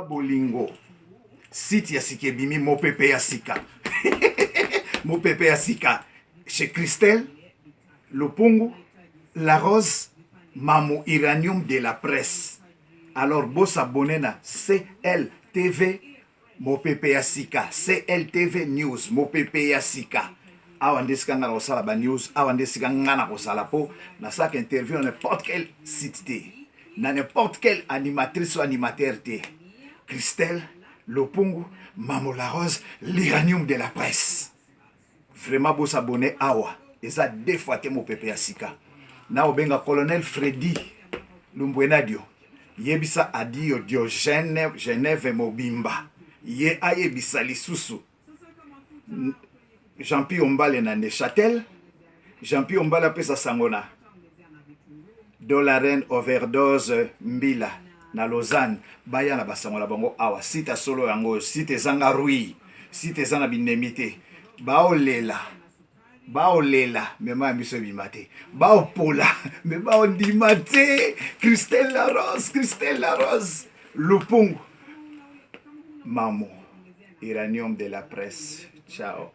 Bolingo site ya sika ebimi, mopepe ya sika, mopepe ya sika chez Christelle Lupungu La Rose, Mamu Uranium de la presse. Alors bosabone na CLTV Mopepe ya Sika, CLTV News Mopepe ya Sika. Awa nde esika nga nakosala ba news, awa nde esika nga nakozala po nasalaka interview na n'importe quel site te, na n'importe quel animatrice ou animateur te. Christelle Lopungu, Mamo La Rose, l'uranium de la presse. Vraiment bo s'abonner awa eza deux fois te, mopepe ya sika. Na obenga colonel Freddy Lumbwenadio, yebisa Adio Diogène Genève mobimba, ye ayebisa lisusu Jean-Pierre Ombale na Neuchâtel. Jean-Pierre Ombale apesa sango na Dolaren overdose mbila na Lausanne, baya na basango na bango awa. Site solo yango oyo, site ezanga rouille, site eza na binemi te. Baolela, baolela, mema ya miso ebima te, baopola me baondima te. Christelle La Rose, Christelle La Rose Lupungu, Mamu Uranium de la presse. Ciao.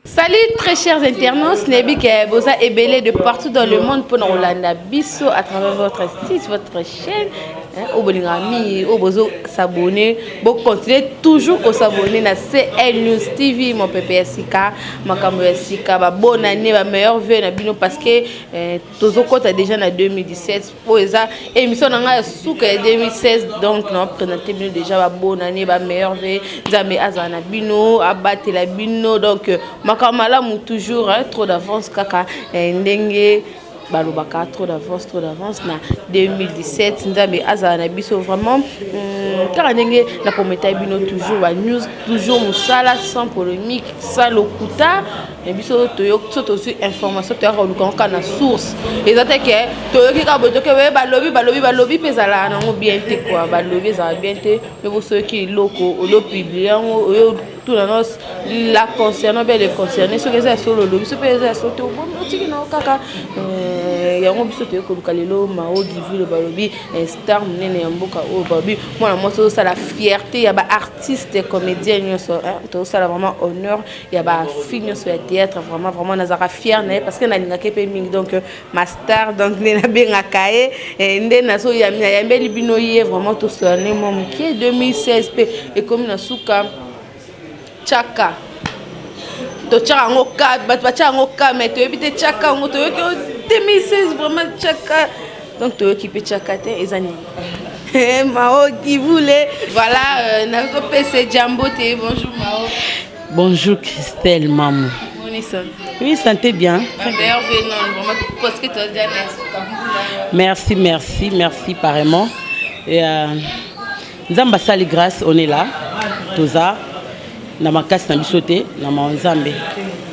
Salut très chers internautes, nayebi ke boza ebele de partout dans le monde mpona kolanda biso à travers votre site, votre chaîne oyo bolingaka mingi, oyo bozo s'abonner, bocontinue toujours kosabonner na CL News TV, mopepe ya sika, makambo ya sika, babonne année, bameilleurs vœux na bino, parce que tozokɔta déjà na 2017. Oyo eza émission na ngai ya suka ya 2016, donc na présente bino déjà babonne année, bameilleurs vœux. Nzambe azala na bino, abatela bino, donc makambo malamu toujours, hein, trop d'avance kaka ndenge balobaka, trop d'avance, trop d'avance na 2017. Nzambe azala na biso vraiment, kaka ndenge naprometa bino, toujours banews, toujours mosala sans polémique, sans lokuta. Me biso so tozwi information, toyaka koluka kaka na source. Eza te ke toyoki kaka boye, toke balobi, balobi, balobi mpe ezalaka nango bien te kua. Balobi ezalaka bien te, me bosoyoki eloko olopublier yango, oyo tuna no la concernant bien le concerné. Soki eza ya solo, olobi; so mpe eza ya solo te, obomi, otiki nango kaka yango. Biso toyei koluka lelo Mao Givule, balobi star monene ya mboka oyo, balobi mwana mwasi ozosala fierté ya baartiste comédien nyonso, tozosala vraiment honneur ya bafille nyonso ya théâtre. Vraiment, vraiment nazalaka fière na ye parce que nalingaka mpe mingi. Donc ma star, donc nde nabengaka ye, nde nazoyambeli bino ye. Vraiment tosolane mwa moke. 2016 mpe ekomi na suka. Tiaka, totiaka yango ka, bato batiaka yango ka, mais toyebi te tiaka yango. Toyoki 2016 vraiment tiaka, donc toyoki mpe tiaka te. Eza nini, Mao Givule? Voilà, nazopesa jambo te. Bonjour Mao. Bonjour Christelle Mamou. Oui, santé bien. Parce que tu as déjà. Merci, merci, merci pareillement. Et Nzambe asali grâce, on est là. Toza na makasi na biso te, na ma Nzambe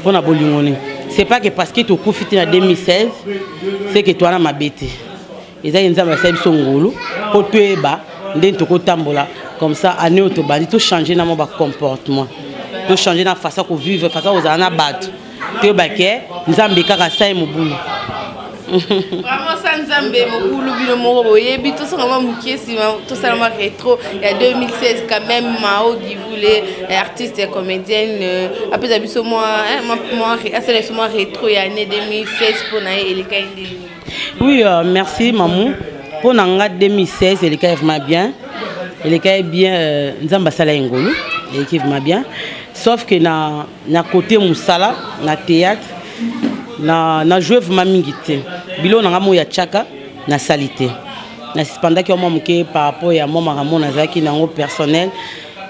mpona bolingo ne. C'est pas que parce que tokufi te na 2016, c'est que towana mabe te. Ezali Nzambe asali biso ngolu mpo toyeba ndenge tokotambola. Comme ça année oyo tobandi, tochange na mwa bacomportement, tochange na façon kovivre, façon kozala na bato, toyeba ke Nzambe kaka asali mobulu. Vraiment, sa Nzambe mobulu, bino moko boyebi. Tosonga mwa moke nsima, tosala mwa rétro ya 2016 quand même. Mao Givule, artiste ya comédienne, apesa biso mwa, asala biso mwa rétro ya année 2016. Mpo na ye, elekai ndeni? Oui, merci Mamou. Mpo na nga, 2016 elekai vraiment bien, elekai bien. Nzambe asala ye ngolu, eleki vraiment bien, sauf que na côté mosala na théâtre, na joué vraiment mingi te. Biloko na nga moko ya tiaka, nasali te, nasuspendaki mwa moke par rapport ya mwa makambo nazalaki nango personnel.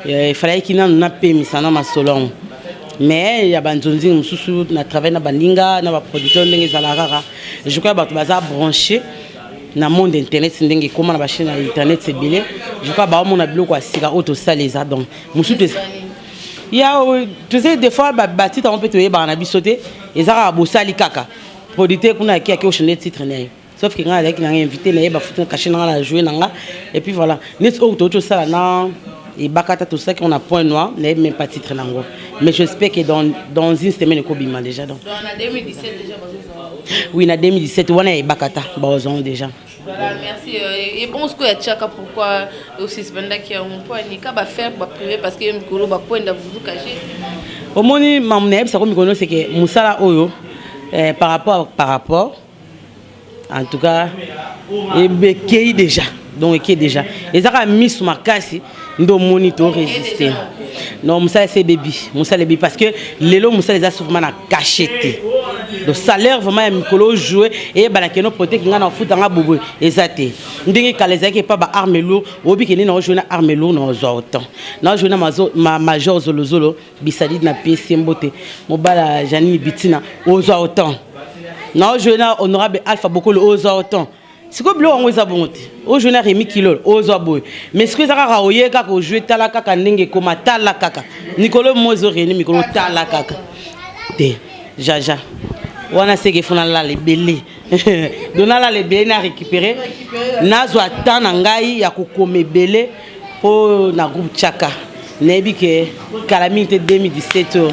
Efalaki nanu napemisa na masolo yango, mais ya banzonzi mosusu na travail na baninga na baproducteur, ndenge ezalaka kaka. Je crois bato baza branché na monde internet, ndenge ekóma na bachaîne ya internet ebele, je crois baomona biloko ya sika oyo tosala. Eza donc mosusu ya toza des fois batitre yango mpe toyebaka na biso te. Eza kaka bosali kaka, producteur kuna aki ochange titre na ye, sauf que ngai azalaki nanga invité na ye, bafuti cachet nanga na joué nanga et puis voilà. Neti oyo touti osala na ebakata, tosalaki on a point noir, nayebi même pas titre nango, mais j'espère que dans une semaine ekobima déjà. Donc na 2017 déjà? Oui, na 2017 wana ya ebakata, bazwango déjà. Voilà, merci. Et bon, ce que Tchaka, pourquoi osuspendaki yango? Mpo anika bafaire baprivé, parce que mikolo bapoinda vuzu caché. Omoni, mamu, nayebisako mikolo nyonso ke mosala oyo, par rapport, en tout cas, ekei déjà. Donc ekei déjà, eza kaka miso makasi nde omoni to résister. Non, mosala esi ebebi, mosala ebebi, parce que lelo mosala eza souvent na cachet te. Donc salaire vraiment ya mikolo ojoue, eyebana keno proteke ngai na ofutanga boboye, eza te ndenge kala ezalaki epa ba arme lourd. Oyebi kende na ojoue na arme lourd, na ozwa autant na ojoue na major Zolozolo Bisalidi na pesi mbote, mobala Janine Bitina, ozwa autant na ojoue na honorable Alpha Bokolo, ozwa autant. Sikoyo biloko yango eza bongo te. Ojoue na Remi Kilolo, ozwa boye. Mais sikoyo eza kaka oye kaka ojoue, tala kaka ndenge ekoma, tala kaka mikolo mo ezoreni mikolo, tala kaka te. Jaja wana seke fo nalala ebele, donc nalala ebele, na récupéré, nazwa temps na ngai ya kokoma ebele mpo na groupe Tchaka. Nayebi ke kala mingi te, 2017 oyo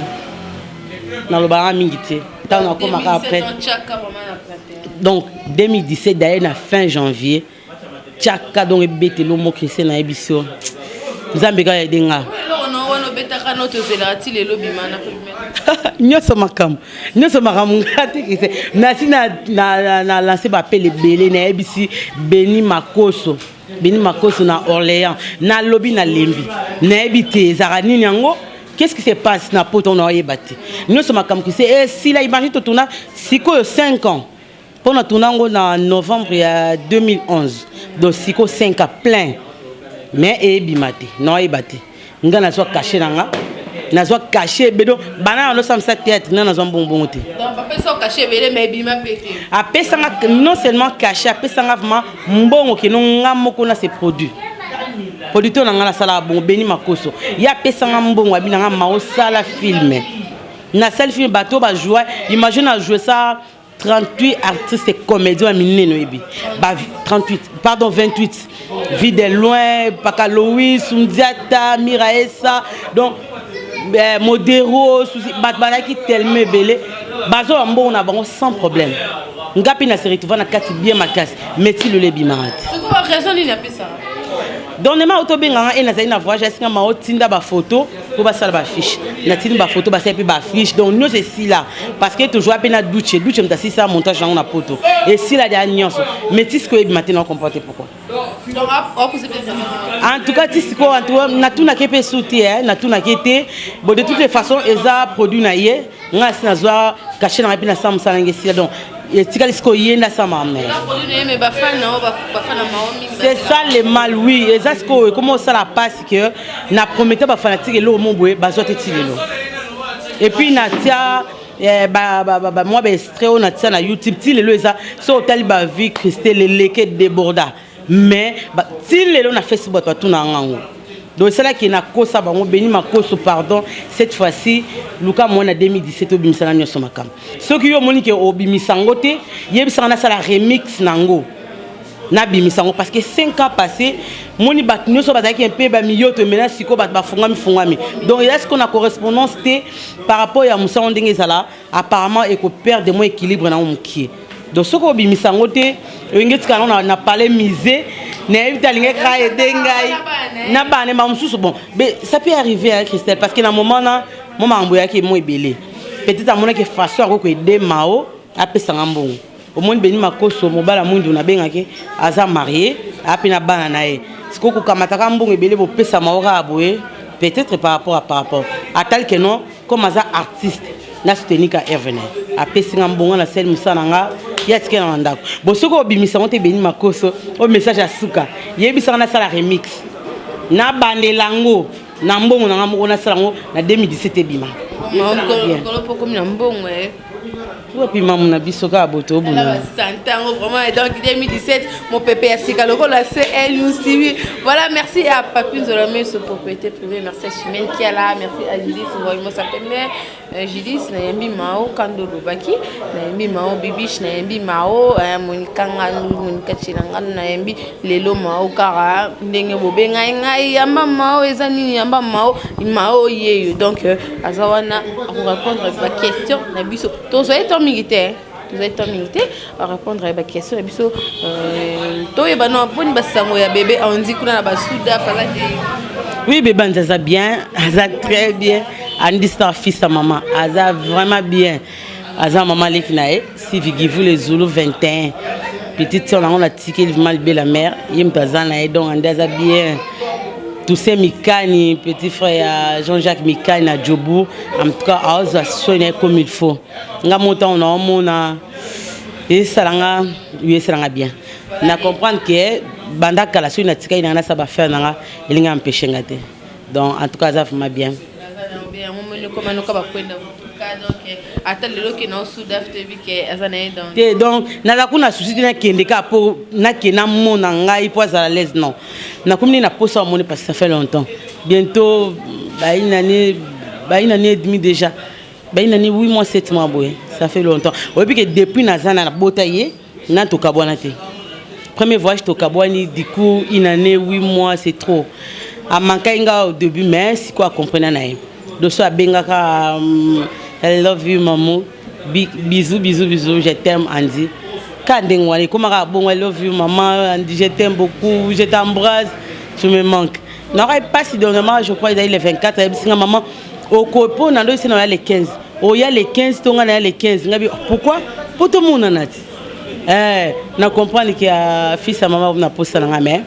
nalobaka mingi te, ntango nakomaka après. Donc 2017 d'ailleurs, na fin janvier, Tchaka donc ebeteli omo. Christian, nayebi so Nzambe kaka ede nga. Wana otozelaka ti lelo bima na Nyonso makambo, nyonso makambo nga te. Christian, nasi na lance bapele ebele. Nayebisi Beni Makoso, Beni Makoso na Orléans, nalobi nalembi, nayebi te ezalaka nini yango. Qu'est-ce qui se passe na poto? Na oyeba te, nyonso makambo kise esila. Imagine, totuna sikoyo 5 ans mpo na tuna yango na novembre ya 2011, donc sikoyo 5 ans plein, mais eyebima te. Na oyeba te, nga nazwa cachet na nga, nazwa cachet ebele. Bana na nosamisa théâtre nga nazwa mbongo te. Apesanga non seulement cachet, apesanga vraiment mbongo keno nga moko na se produit, producteur na nga nasalaka bongo. Beni Makoso, ye apesanga mbongo, abi na nga ma osala film. Nasali film, bato bajoue. Imagine, na joue ça 38 artistes comédiens ya minene, oyebi ba 38, pardon, 28, Vie de loin, Paka Louis, Sundiata, Miraesa, donc Modero, bato bazalaki tellement ebele, bazwa mbongo na bango sans problème. Nga mpe na se retrouva na kati bien makasi, mais ti lelo ebimaka te. Donc nema otobenganga e nazali na voyage, esinga ma otinda bafoto mpo basala bafiche. Natindi bafoto, basala mpe bafiche. Donc nyonso esila, parce que tozwa mpe na Duche. Duche moto asisa montage yango na poto, esila deya nyonso, mais ti sikoyo ebima te. Na comprendre te pourquoi. En tout cas, ti sikoyo, en tout cas, natunaki mpe su te, natunaki te. Bon, de toutes les façons, eza produit na ye. Ngai asi nazwa cachet na ngai mpe nasala mosala nange, esila. Donc etikali sikoyo ye nde asala na ye. C'est ça le mal, oui. Eza sikoyo ekoma osala mpasi ke na promete bafanatike eloko mo boye, bazwa te ti lelo. Et puis natia mwa baextrait oyo natia na YouTube, ti lelo eza. So otali bavie Christelle eleke déborda, mais ti lelo na Facebook bato batuna ngango. Donc esalaki nakosa bango. Beni Makoso, pardon, cette fois-ci luka mwana 2017 obimisana nyonso makambo. Soki yo omoni ke obimisa yango te, yebisanga nasala remix nango, nabimisa yango, parce que 5 ans passé, moni bato nyonso bazalaki mpe bamiyoto. Emena sikoyo bato bafungwami fungwami. Donc eza sikoyo na correspondance te par rapport ya mosala ndenge ezala. Apparemment ekoperdre mo équilibre nango mokie. Donc soki obimisa yango te, olingi etika yango na palais musée, nayebi te, alingi kaka ede ngai na bana ba mosusu. Bon, mais ça peut arriver, hein, Christelle, parce que na moment na mo makambo eyaki mo ebele. Peut-être amonaki façon akoki koede mao, apesanga mbongo. Omoni, Beni Makoso, mobala mwindu nabengaki, aza marié, ape na bana na ye. Sikoyo kokamataka mbongo ebele bopesa mao kaka boye, peut-être par rapport atali ke non, comme aza artiste, nasoutenir ka œuvre na ye, apesinga mbongo, nasali mosala na nga, ye atike na ndako. Bon, soki obimisa yango te, Beni Makoso, oyo message ya suka, yebisanga nasala remix, nabandela yango na mbongo na nga moko, nasala yango na 2017, ebima. Komi na mbongo. Wapi mamu na biso kaka boto obuna. Santango vraiment. Donc 2017, mopepe ya sika lokola CLUCV. Voilà, merci à Papi Nzola Meso, propriété privée. Merci à Chimène Kiala, merci à Judith Ngoyimo Sapeme. Judith, nayembi Mao Kando Lobaki, nayembi Mao Bibish, nayembi Mao Monika Ngandu, Monika Chilanganu, nayembi lelo Mao kaka ndenge bobengai ngai yamba Mao. Eza nini yamba Mao? Mao yeyo. Donc aza wana akorépondre baquestion na biso. Tozwa ye to mingi te. Tozali temps mingi te arépondre ya baquestion na biso. Toyeba no mponi basango ya bébé Andi kuna na basuda aza te? Oui, bébé Andi aza bien, aza très bien. Andi Star, fils à maman, aza vraiment bien. Aza mama leki na ye Sivi Givu le Zulu 21, petite sœur nango natikeli vraiment libe la mère, ye moto aza na ye. Donc Andi aza bien. Toussaint Mikani, petit frère ya Jean-Jacques Mikani na Jobu, en tout cas aozwa soin na ye comme il faut. Nga mo ntango naomona esalanga yo, esalanga bien na comprendre ke banda kala soki natikali nanga nasala baaffaire nanga, elingi empêche nga te. Donc en tout cas aza vraiment bien. Yango moni komanoka bakwenda motuka, donc ata lelo ke na osudaf, toyebi ke aza na ye dans Te, donc naza kuna souci te. Nakende kaka mpo nakende namona ngai mpo azala l'aise. Non, nakomi nde na posa amoni parce que ça fait longtemps, bientôt bayi nani et demi déjà, bayi nani 8 mois, 7 mois boye. Ça fait longtemps. Oyebi ke depuis naza na nabota ye na tokabwana te. Premier voyage tokabwani, du coup une année 8 mois, c'est trop. Amankai nga au début, mais sikoyo acomprena na ye. Doso abengaka "I love you, mamu, bisous, bisous, bisous, je t'aime, Andy." Ka ndenge wana ekomaka bongo: "I love you, maman Andy, je t'aime beaucoup, je t'embrasse, tu me manques." Nakoki mpasi. Dernièrement, je crois ezali le 24, ayebisinga: "Maman, okopo na ndo esi na oya le 15, oya le 15 to nga na ya le 15." Ngabi: "Pourquoi?" Po tomonana ti. Eh, na comprendre ke ya fils ya mama na posa na nga, mais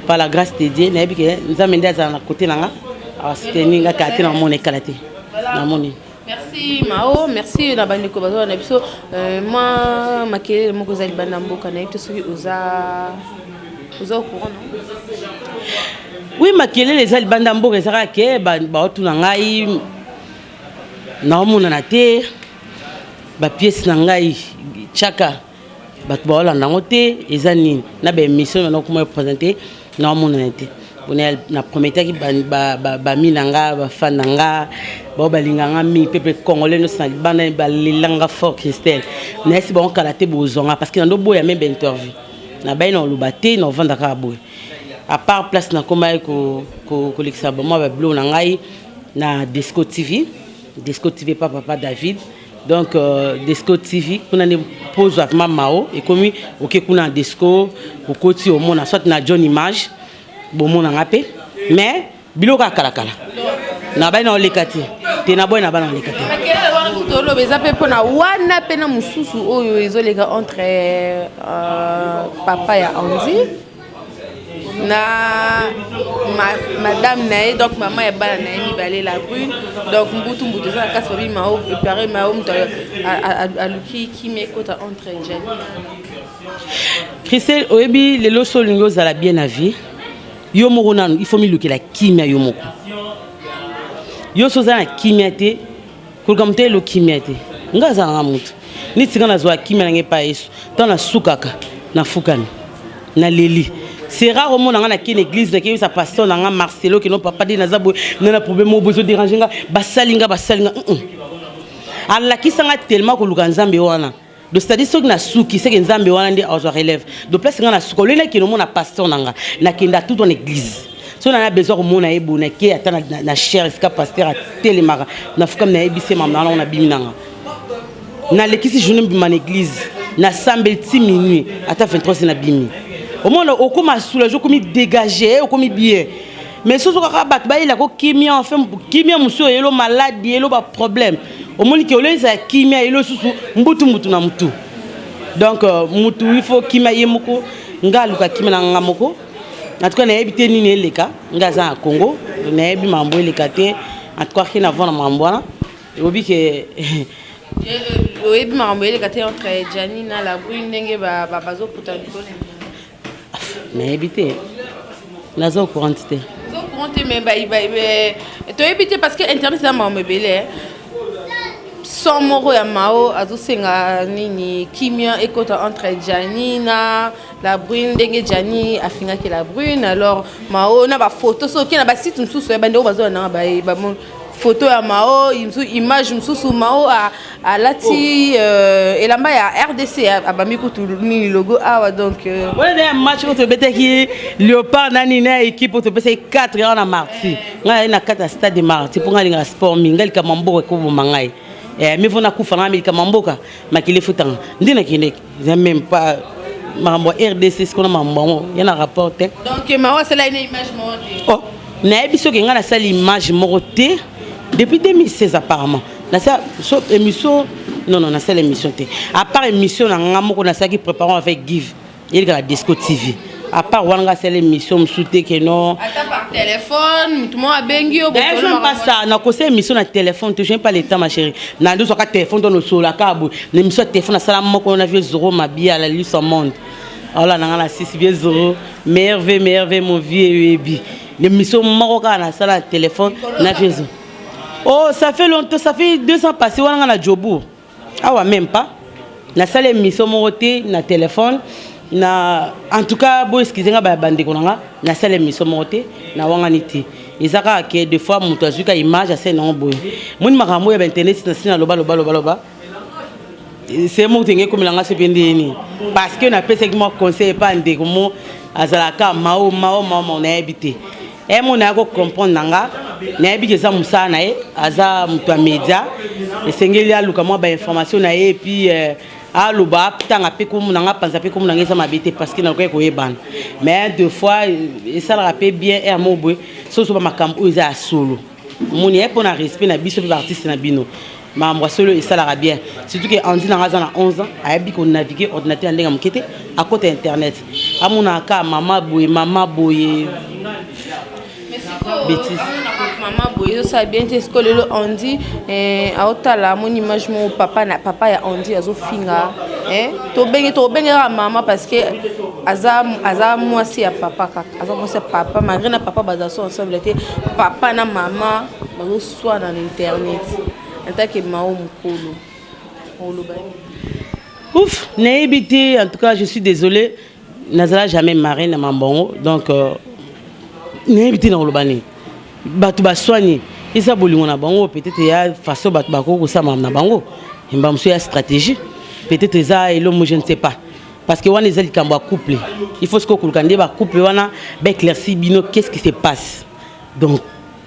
par la grâce de Dieu, nayebi ke Nzambe nde azala na côté na nga, asoutenir nga kala te. Na mona ekala te, namoni. Merci Mao, merci na bandeko bazoba na biso. Mwa makelele moko eza libanda mboka, nayebi te soki oza au courant, non? Oui, makelele eza libanda mboka, eza kaka ke baotuna ngai, naomonana te. Bapièce na ngai tiaka, bato baolanda yango te. Eza nini na baémission na nakoma présente, naomonana te. Mpona na prometaki bami na nga, bafan na nga bao balinga nga mingi, peuple congolais nyonso na libanda balelanga fort. Christelle, nayesi bango kala te bozwanga, parce que nandoboya me bainterview nabai na oloba te, na ovanda kaka boye. À part place nakomaki kolekisa bamwa babiloko na ngai na Desco TV, Desco TV pa papa David. Donc Desco TV kuna nde pozwa vraiment Mao ekomi oke kuna na Desco, okoti omona, soit na John Image bomonanga mpe. Mais biloko ya kalakala nabai na oleka te te, naboyi na bana oleka te. Makelele wana kutu oloba eza mpe mpona wana mpe na mosusu oyo ezoleka entre papa ya Andi na madame na ye, donc mama ya bana na ye mibale, la Brune. Donc mbutu mbutu eza na kasi babi Mao epare Mao moto aluki kimia ekota entre Jani. Christelle, oyebi lelo so olingi ozala bien na vie, yo moko nanu il faut milukela kimia yo moko. Yo so oza na kimia te, koluka moto ayelo kimia te. Nga azalanga motu neti nga nazwa kimia na ngai epai Yesu. Ntango nasukaka, nafukami, naleli. C'est rare omona nga nakei na église, nakeyebisa pasteur na nga Marcelo keno: "Papa, de naza boye, nga na problème oyo boye, ezodérange nga, basali nga, basali nga." Alakisa nga tellement koluka Nzambe wana. Donc c'est-à-dire soki nasuki, seke Nzambe wana nde azwa relève. Donc place nga nasuka, oloi nakende omona pasteur na nga, nakenda tout en église. So na na besoin komona ye boye, nake ata na chaire esika pasteur atelemaka, nafukami, nayebisi ye mama na nabimi nanga, nalekisi journée mbima na église, nasambeli ti minuit, ata 23 nabimi. Omona okóma soulage, okomi dégagé, okomi bien. Mais soso kaka bato bayelako kimia, enfin kimia mosusu oyelo maladi, yelo baproblème. Omoni ke olio ezala kimia, yelo susu mbutu mutu na mutu. Donc mutu il faut kimia ye moko. Nga aluka kimia na nga moko. En tout cas nayebi te nini eleka. Nga aza na Congo, nayebi mambo eleka te. En tout cas rien à voir na mambo wana elobi ke. Oyebi makambo eleka te entre Jani na la Brune, ndenge bazoputa likolo? Nayebi te, naza au courant te. Oza au courant te, mais toyebi te parce que internet eza makambo ebele. Son moko ya Mao azosenga nini? Kimia ekota entre Jani na la Brune, ndenge Jani afingaki la Brune. Alors Mao na bafoto, soki na basite mosusu ya bandeko bazoya nanga photo ya Mao, image mosusu Mao alati elamba ya RDC, abambi kutu nini, logo awa. Donc wana eza ya match oyo tobetaki Léopard na nini na équipe oyo topesaki 4 awa na Marti. Ngai nayali na kati ya stade de Marti mpo ngai alingaka sport mingi. Ngai likambo mboka ekoboma ngai. Eh, mieux vaut nakufa na milika mboka makili efutanga nde nakendeki. Eza même pas makambo ya RDC, sikona makambo yango ya na rapport te. Donc Mao asala ine image moko te? Oh, nayebi soki ngai nasali image moko te depuis 2016. Apparemment nasala so émission, non, nasala émission te, à part émission na nga moko nasalaki, Préparons avec Give, eleka na Disco TV. À part wana, nga asala émission mosusu te ke non. Ata par téléphone, mutu moko abengi yo? D'ailleurs, j'aime pas ça. Nakosala émission na téléphone te, j'aime pas le temps, ma chérie. Nandozwaka téléphone to nosolaka boye na émission ya téléphone. Nasala moko na vieux Zoro Mabia, la luce au monde. Ala nanga na sisi, vieux Zoro, merveille, merveille, mon vieux. Oyebi l'émission moko kaka nasala na téléphone na vieux Zoro. Oh, ça fait longtemps, ça fait 2 ans passé. Wana nga na Jobourg awa, même pas nasala émission moko te na téléphone na. En tout cas, bo excuse nga, bandeko na nga, nasala émission moko te, nawangani te. Eza kaka ke des fois moto azwi ka image, asali nango boye. Moni makambo oyo ya bainternet, na si naloba loba loba loba, se moko tenge ekomela so mpe ndeni, parce que napesaki mwa conseil epa ndeko mo azalaka mao mao mao mao, nayebi te. E mo naya kocomprendre na nga, nayebi ke eza mosala na ye, aza moto ya média, esengeli aluka mwa bainformation na ye, et puis aloba, ntanga mpe komona na nga, panza mpe komona nga, eza mabe te, parce que nalukaki koyebana. Mais deux fois esalaka mpe bien aire moko boye, soso bamakambo oyo eza ya solo, omoni ye, mpo na respect na biso mpe baartiste na bino, makambo ya solo esalaka bien. Surtout ke Andi nanga aza na 11 ans, ayebi konavigue ordinateur ya ndenge ya moke te, akota internet, amonaka mama boye, mama boye. Bêtise. Mama boye ezosala bien te. Sikoyo lelo Andi aotala, amoni image moko, papa na papa ya Andi azofinga. Tobenge, tobenge kaka mama, parce que aza mwasi ya papa kaka, aza mwasi ya papa, malgré na papa baza so ensemble te. Papa na mama bazoswana na internet. En tant que Mao mokolo, oloba? Ouf, nayebi te. En tout cas, je suis désolé, nazala jamais marraine na mambongo, donc nayebi te na koloba nini. Bato baswani, eza bolingo na bango. Peut-être ya façon bato bakoki kosala na bango mba mosusu ya stratégie, peut-être eza elomo, je ne sais pas, parce que wana eza likambo ya couple. Il faut sikoyo koluka nde bacouple wana baéclairci bino qu'est-ce qui se passe. Donc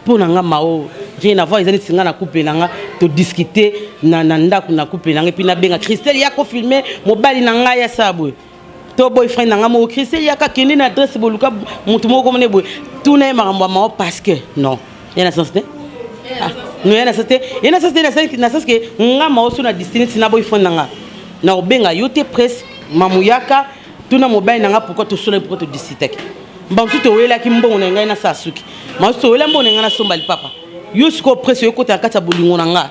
mpo na nga, Mao, rien à voir. Eza neti nga na couple na nga, todiscute na ndako na couple na nga, et puis nabenga Christelle, ya kofilme mobali na ngai, asala boye, to boyfriend na nga moko, Christelle, yaka, kende na adresse, boluka motu moko komone boye, tuna ye makambo ya Mao, parce que non, ye na sens te, no, ye na sens te, ye na sens te, na sens ke nga Mao so na distine na boyfriend na nga, na kobenga yo te presque mamuyaka, tuna mobali na nga pourquoi tosolaki, pourquoi todiscutaki. Bamosusu toyelaki mbongo na ngai, nasala suki, bamosusu toyela mbongo na ngai, nasomba lipapa. Yo sikoyo presque oyokota na kati ya bolingo na nga,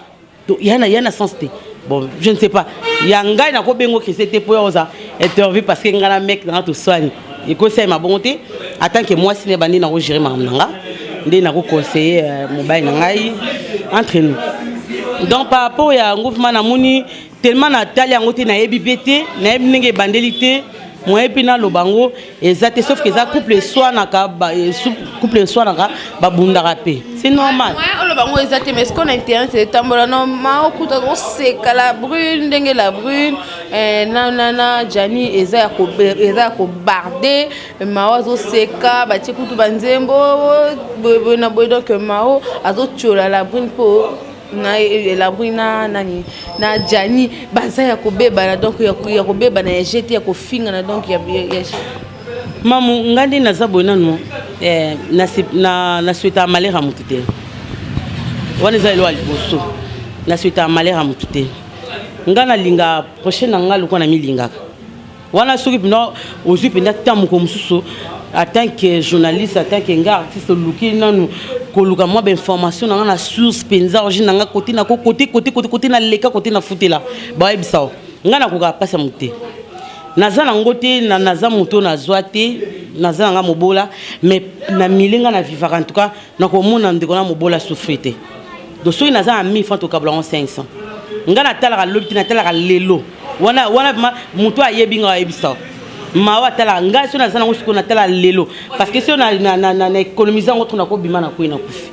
ya na sens te. Bon, je ne sais pas, ya ngai nakobenga Christ te mpo ya oza interview, parce que ngai na mec nanga toswani, ekosalema bongo te. En tant que mwasi na bandi, nakogérer makambo na nga nde nakoconseiller mobali na ngai entre nous. Donc par rapport ya yango, vraiment namoni tellement, natali yango te, nayebi mpe te, nayebi ndenge ebandeli te, moyen mpe naloba yango eza te, sauf que eza couple eswanaka, couple eswanaka, babundaka mpe, c'est normal. Oloba yango eza te, mais ce qu'on a internet etambola no, ma okuta oseka La Brune, ndenge La Brune na Jani eza ya kobarde, Mao azoseka, batie kutu banzembo boye na boye. Donc Mao azotiola La Brune mpo na La Brune na nani na Jani baza ya kobebana, donc ya kobebana ya jete, ya kofingana, donc ya Mamu, ngai nde naza boye nanu, nasouhaitaka malheur ya motu te. Wana eza eloko ya liboso, nasouhaitaka malheur ya motu te. Ngai nalinga prochaine na ngai lokola namilingaka. Wana soki mpena ozwi mpenza ta moko mosusu, en tant que journaliste, en tant que nga artiste, oluki nanu koluka mwa bainformation na nga na source mpenza, origine na nga, kote nako kote kote kote kote naleka, kote nafutela, bayebisa o ngai nakokaka mpasi ya motu te. Naza nango te, naza moto nazwa te, naza nanga mobola, mais na mile nga na vivaka. En tout cas, nakomona ndeko na mobola souffrir te. Donc soki naza na 1000 francs, tokabola yango 500. Nga natalaka lobi te, natalaka lelo. Wana wana vraiment moto ayebi nga, ayebisa mawa, atalaka ngai. So naza nango sikoyo, natala lelo, parce que so na économise yango to nakobima, nakwei, nakufi,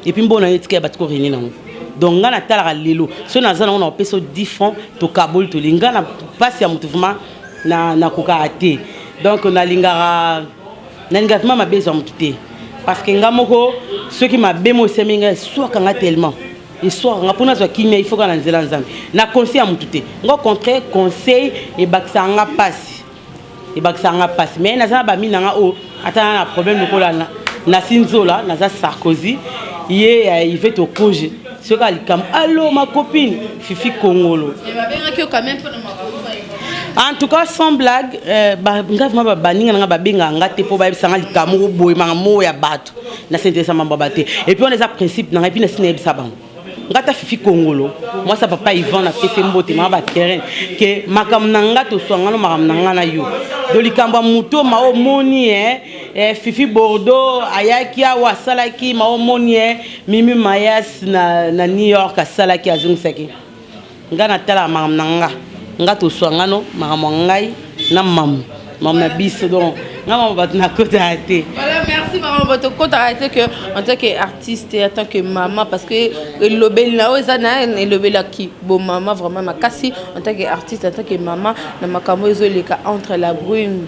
et puis mbona ye tika ya bato korene nango. Donc ngai natalaka lelo. So naza nango, nakopesa 10 francs, tokaboli, toli. Ngai na mpasi ya moto vraiment nakokaka te. Donc nalingaka vraiment mabe ezwa motu te, parce que nga moko soki mabe mo esemi ngai, eswaka nga tellement. Eswaka nga mpo nazwa kimia, il faut kaka na nzela Nzambe, na conseil ya motu te. Nga au contraire, conseil ebakisaka nga mpasi, ebakisaka nga mpasi. Mais naza na bami na nga oyo ata na problème lokola nasi nzola, naza Sarkozy ye ya Yvette Okoje, soki alikambo allo ma copine Fifi Kongolo. En tout cas, sans blague, nga vraiment, baninga na nga babengaka nga te mpo bayebisa nga likambo moko boye, makambo ya bato. Nasintéressa mambo ya bato te. Et puis wana eza principe na ngai. Puis nasi nayebisa bango, nga ta Fifi Kongolo, mwasi ya papa Ivan, napesi mbote mama baterrain, ke makambo na nga toswangano, makambo na nga na yo. Do likambo ya moto ma omoni Fifi Bordeaux ayaki awa, asalaki ma omoni Mimi Mayas na New York asalaki, azongisaki nga. Natalaka makambo na nga, nga toswangano, makambo ya ngai na mamu, mamu na biso. Donc nga mama bato nakotaka te. Voilà, merci maman. Bato kotaka te que en tant que artiste et en tant que maman, parce que elobeli na oyo eza na elobelaki bo mama vraiment makasi. En tant que artiste, en tant que maman, na makambo ezoleka entre la brune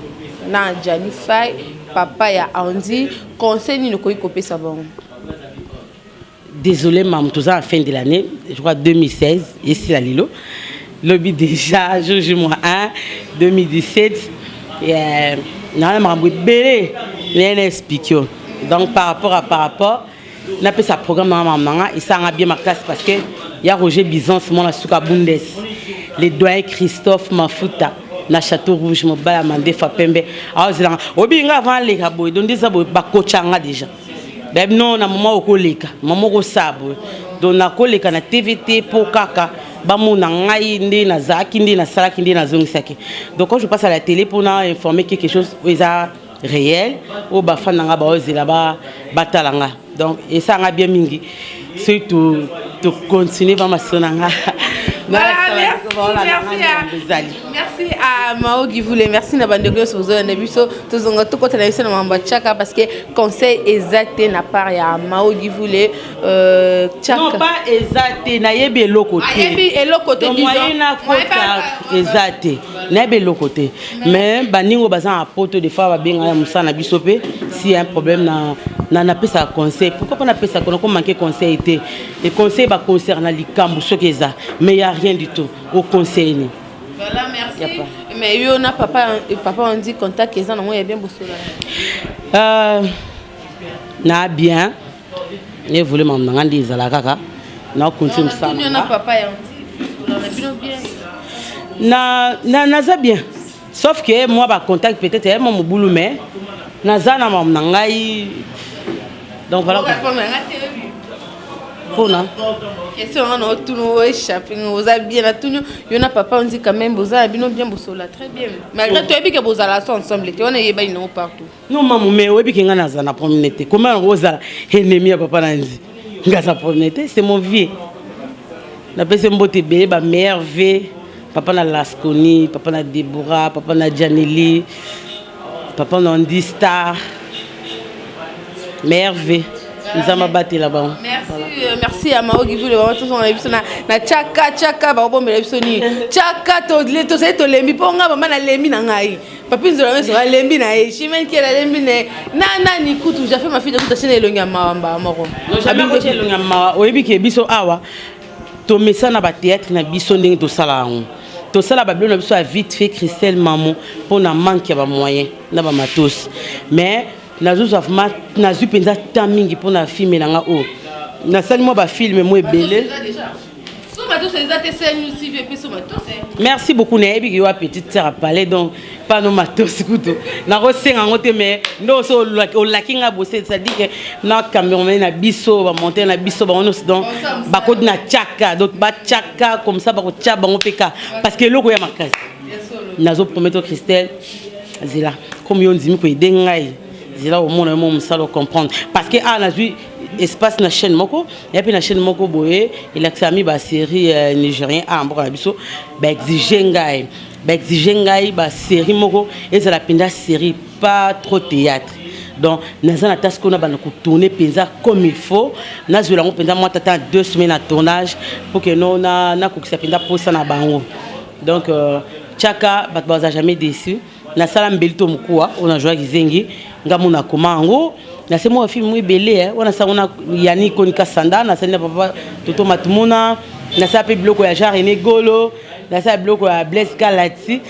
na Jani Fai, papa ya Andy, conseil nini okoki kopesa bango? Désolé mam, toza na fin de l'année, je crois 2016 esila lelo, lobi déjà jour J moins 1 2017. Naa na makambo ebele naye na explique yo. Donc par rapport napesa programme nanga, makambo nanga esalanga bien makasi, parce que ya Roger Bisance, mwana suka Bundes, le doyen Christophe Mafuta na Château Rouge, mobala mandefa pembe, aozelanga oyebi nga avant aleka boye. Donc nde eza boye, bakotya déjà, bayebi no na mama okoleka, mama okosala boye. Donc nakoleka na TV te mpo kaka bamona ngai nde nazalaki, nde nasalaki, nde nazongisaki. Donc quand je passe à la télé mpona informer quelque chose oyo eza réel, oyo bafan na nga baozela batala nga, donc esalanga bien mingi soki tocontinue bamasolo na nga. Voilà, merci à Mao Givoule, merci na bandeko nyonso bozolanda biso. Tozonga, tokota na biso na mambo ya Tchaka, parce que conseil eza te na part ya Mao Givoule. Non, pas eza te, nayebi eloko te. Ayebi eloko te. Moyen nakota eza te, nayebi eloko te. Mais baningo baza na poto, des fois babengaka ya mosala na biso mpe, si y a un problème na napesaka conseil. Pourquoi pas napesaka? Nako manquer conseil te. Et conseil baconcerne likambo soki eza, mais y a rien du tout au conseil ni. Voilà, merci. Mais yo na papa on dit contact eza nango ya bien, bosola? Na bien évolue, makambo na nga nde ezala kaka na continue mosala. Na papa ya bino bien? Na naza bien, sauf que moi bacontact peut-être ya mwa mobulu, mais naza na makambo na ngai. Donc voilà, mpona Question wana otuni, oéchappe. Oza bien? Natuni yo na papa ondi quand même, boza na bino bien, bosola très bien, malgré toyebi ke bozala so ensemble te, wana eyebani nango partout. Non mamu, mais oyebi ke ngai naza na problème te. Comment yango ozala ennemi ya papa na nzi? Ngai aza problème te, c'est mon vieux. Napesi mbote ebele, bameilleur v, papa na Lasconi, papa na Debora, papa na Janeli, papa na Ondi Star, meilleur v, Nzambe abatela bango. Merci, merci ya Mao Givule. Bango tozonga biso na Tchaka. Tchaka, bakobombela biso nini? Tchaka, tozali, tolembi mpo nga mama nalembi na ngai, Papi Nzola meso alembi na ye, Chimene Kiel alembi na ye, na nani kutu Jafe Mafida kutu atie na elongi ya mawa mbaa moko. Elongi ya mawa. Oyebi ke biso awa tomesana batéâtre na biso ndenge tosala yango, tosala babilo na biso ya vite fait, Christelle Mamo, mpona manque ya bamoyen na bamatos. Mais nazozwa vraiment, nazwi mpenza temps mingi mpona film na nga oyo nasali mwa bafilm mo ebele. Merci beaucoup. Nayebi ke yo petite sœur apalais, donc pano matosi kutu nakosenga yango te. Mais nde oso olaki nga bose, c'est-à-dire que na camerounais na biso, bamontere na biso, bango nyonso, donc bakoti na Tiaka. Donc batiaka comme ça, bakotia bango mpe ka, parce que eloko ya makasi nazopromettre, Christelle, zela comme yo ndimi koyede ngai, zela omona yo mo mosala, ocomprendre, parce que awa nazwi espace na chaîne moko ya mpe na chaîne moko boye elakisaka mi basérie nigérien. Awa mboka na biso baexige ngai basérie moko ezala mpenza série, pas trop théâtre. Donc naza na taske na banda kotourne mpenza comme il faut. Nazwela yango mpenza mwa tata 2 semaines na tournage pour que no nakokisa mpenza posa na bango. Donc Tiaka, bato baza jamais déçu. Nasala mbeli to mokuwa oyo nazwaki zengi, nga mo nakoma yango. Nasali mwa bafilme mwa ebele wana sango na Yani Konika Sanda, nasali na papa Toto Matumona, nasala mpe biloko ya Jean René Golo, nasala biloko ya Blaise Kalati,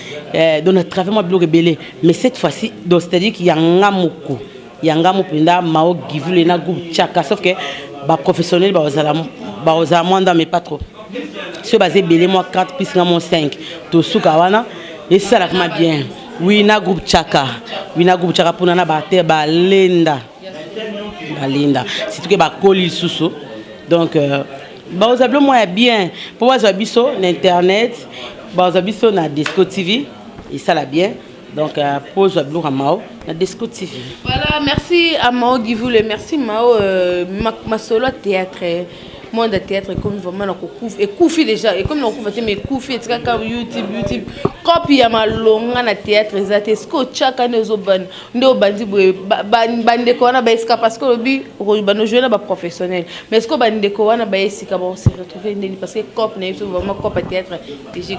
donc na travaille mwa biloko ebele. Mais cette fois-ci, donc c'est-à-dire qu'il y a nga moko, ya nga moko mpenza, Mao Givule na groupe Tchaka, sauf que baprofessionnel bazala mwa ndambo, mais pas trop. Soki baza ebele, mwa 4 plus nga, mwa 5, tosuka wana, esalaka ma bien. Oui, na groupe Tchaka, oui, na groupe Tchaka, mpona na baacteur balenda balinda, surtout ke bakoli lisusu. Donc bazwa bilo mwa ya bien mpo bazwa biso na internet, bazwa biso na Desco TV, esala bien. Donc mpo ozwa biloko ya Mao na Desco TV. Voilà, merci à Mao Givule, merci Mao. Masolo ya théâtre, monde ya théâtre ekomi vraiment na kokufa, ekufi déjà, ekomi na kokufa te, mais ekufi, etikaka YouTube. YouTube kopi ya malonga na théâtre eza te. Ceque otyaka nde ozobanda, nde obandi boye, bandeko wana baesika, parce que olobi bando jouer na baprofessionnel, mais est ce que bandeko wana baesika base retrouve ndeni? Parce que cope na ye biso, vraiment cope ya théâtre déjà ekufi.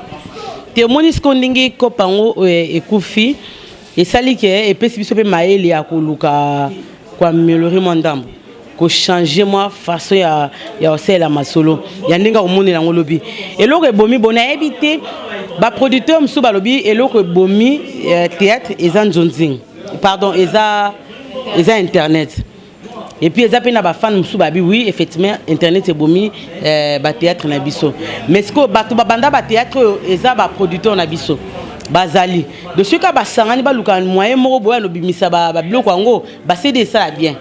Te, omoni siko ndenge cope yango ekufi, esali ke epesi biso mpe mayele ya koluka koaméliorer mwa ndambo, kochanger mwa façon ya kosalela masolo ya ndenge akomonela yango. Lobi eloko ebomi bo, nayebi te, baproducteur mosusu balobi eloko ebomi théâtre eza nzonzing, pardon, eza internet. Et puis eza mpe na bafane mosusu babi oui, effectivement, internet ebomi bathéâtre na biso. Mais sikoyo bato babanda bathéâtre oyo eza baproducteur na biso bazali de soki kaka basangani, baluka moyen moko boye alobimisa babiloko yango, basede esala bien,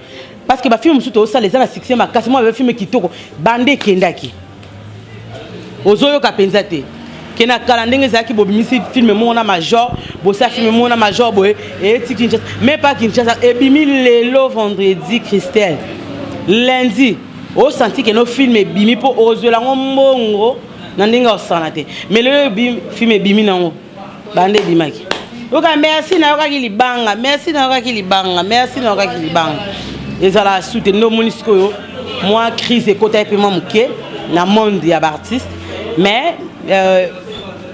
parce que bafilme mosusu tozosala eza na succès makasi. Mwa bafilme kitoko bande ekendaki, ozoyoka mpenza te ke na kala ndenge ezalaki, bobimisi filme moko na major, bosala filme moko na major boye, eyeti Kinshasa, mais pas Kinshasa, ebimi lelo vendredi, Christelle, lundi osanti ke no filme ebimi mpo ozwela yango mbongo na ndenge osana te. Mais lelo filme ebimi nango, bande ebimaki, oyoka merci, nayokaki libanga, merci, nayokaki libanga, merci, nayokaki libanga. Ezalaka su te. Nde omoni sikoyo mwa crise ekota ye mpe mwa moke na monde ya baartiste. Mais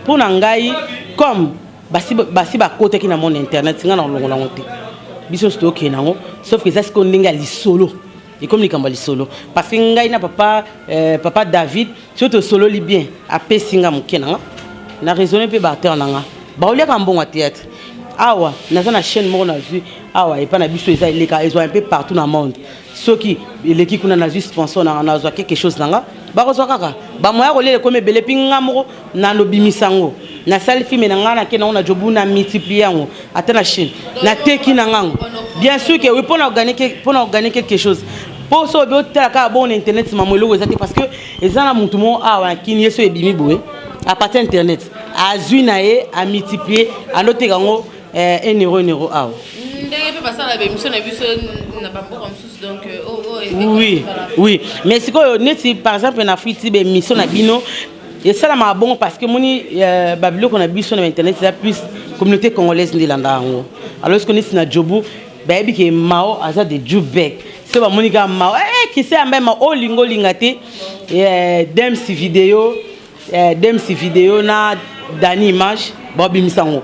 mpo na ngai, comme basi bakotaki na monde internet, ngai na kolongola yango te. Biso nyonso tokende yango, sauf que eza sikoyo ndenge ya lisolo, ekomi likambo ya lisolo, parce que ngai na papa David, soki tosololi bien, apesi nga moke na nga na raisonne mpe baacteur na nga baoliaka mbongo ya théâtre. Awa naza na chaîne moko nazwi awa epai na biso, eza eleka, ezwa un peu partout na monde. Soki eleki kuna, nazwi sponsor na nga, nazwa quelque chose na nga, bakozwa kaka bamoya kolela. Ekomi ebele mpi nga moko nalobimisa yango, nasali filme na ngai, nake nango na jobu, na multiplie yango ata na Chine, nateki na ngango. Bien sûr que oui, mpona organiser quelque chose, mpo so obi otala kaka bongo na internet, mamo, eloko eza te, parce que eza na motu moko awa na kini ye, so ebimi boye à partir internet, azwi na ye, amultiplie, andoteka yango 1 euro, 1 euro awa. Ndenge mpe basala baémission na biso na bamboka mosusu, donc Oui, mais sikoyo neti par exemple na Afrique ti baémission na bino esalamaka bongo, parce que moni babiloko na biso na internet eza plus communauté congolaise nde elanda yango. Alors ce neti na jobu, bayebi ke Mao aza de Jubek, so bamoni kaka Mao, kise yamba ma olinga olinga te. Dems Video, Dems Video na Dani Image babimisa yango,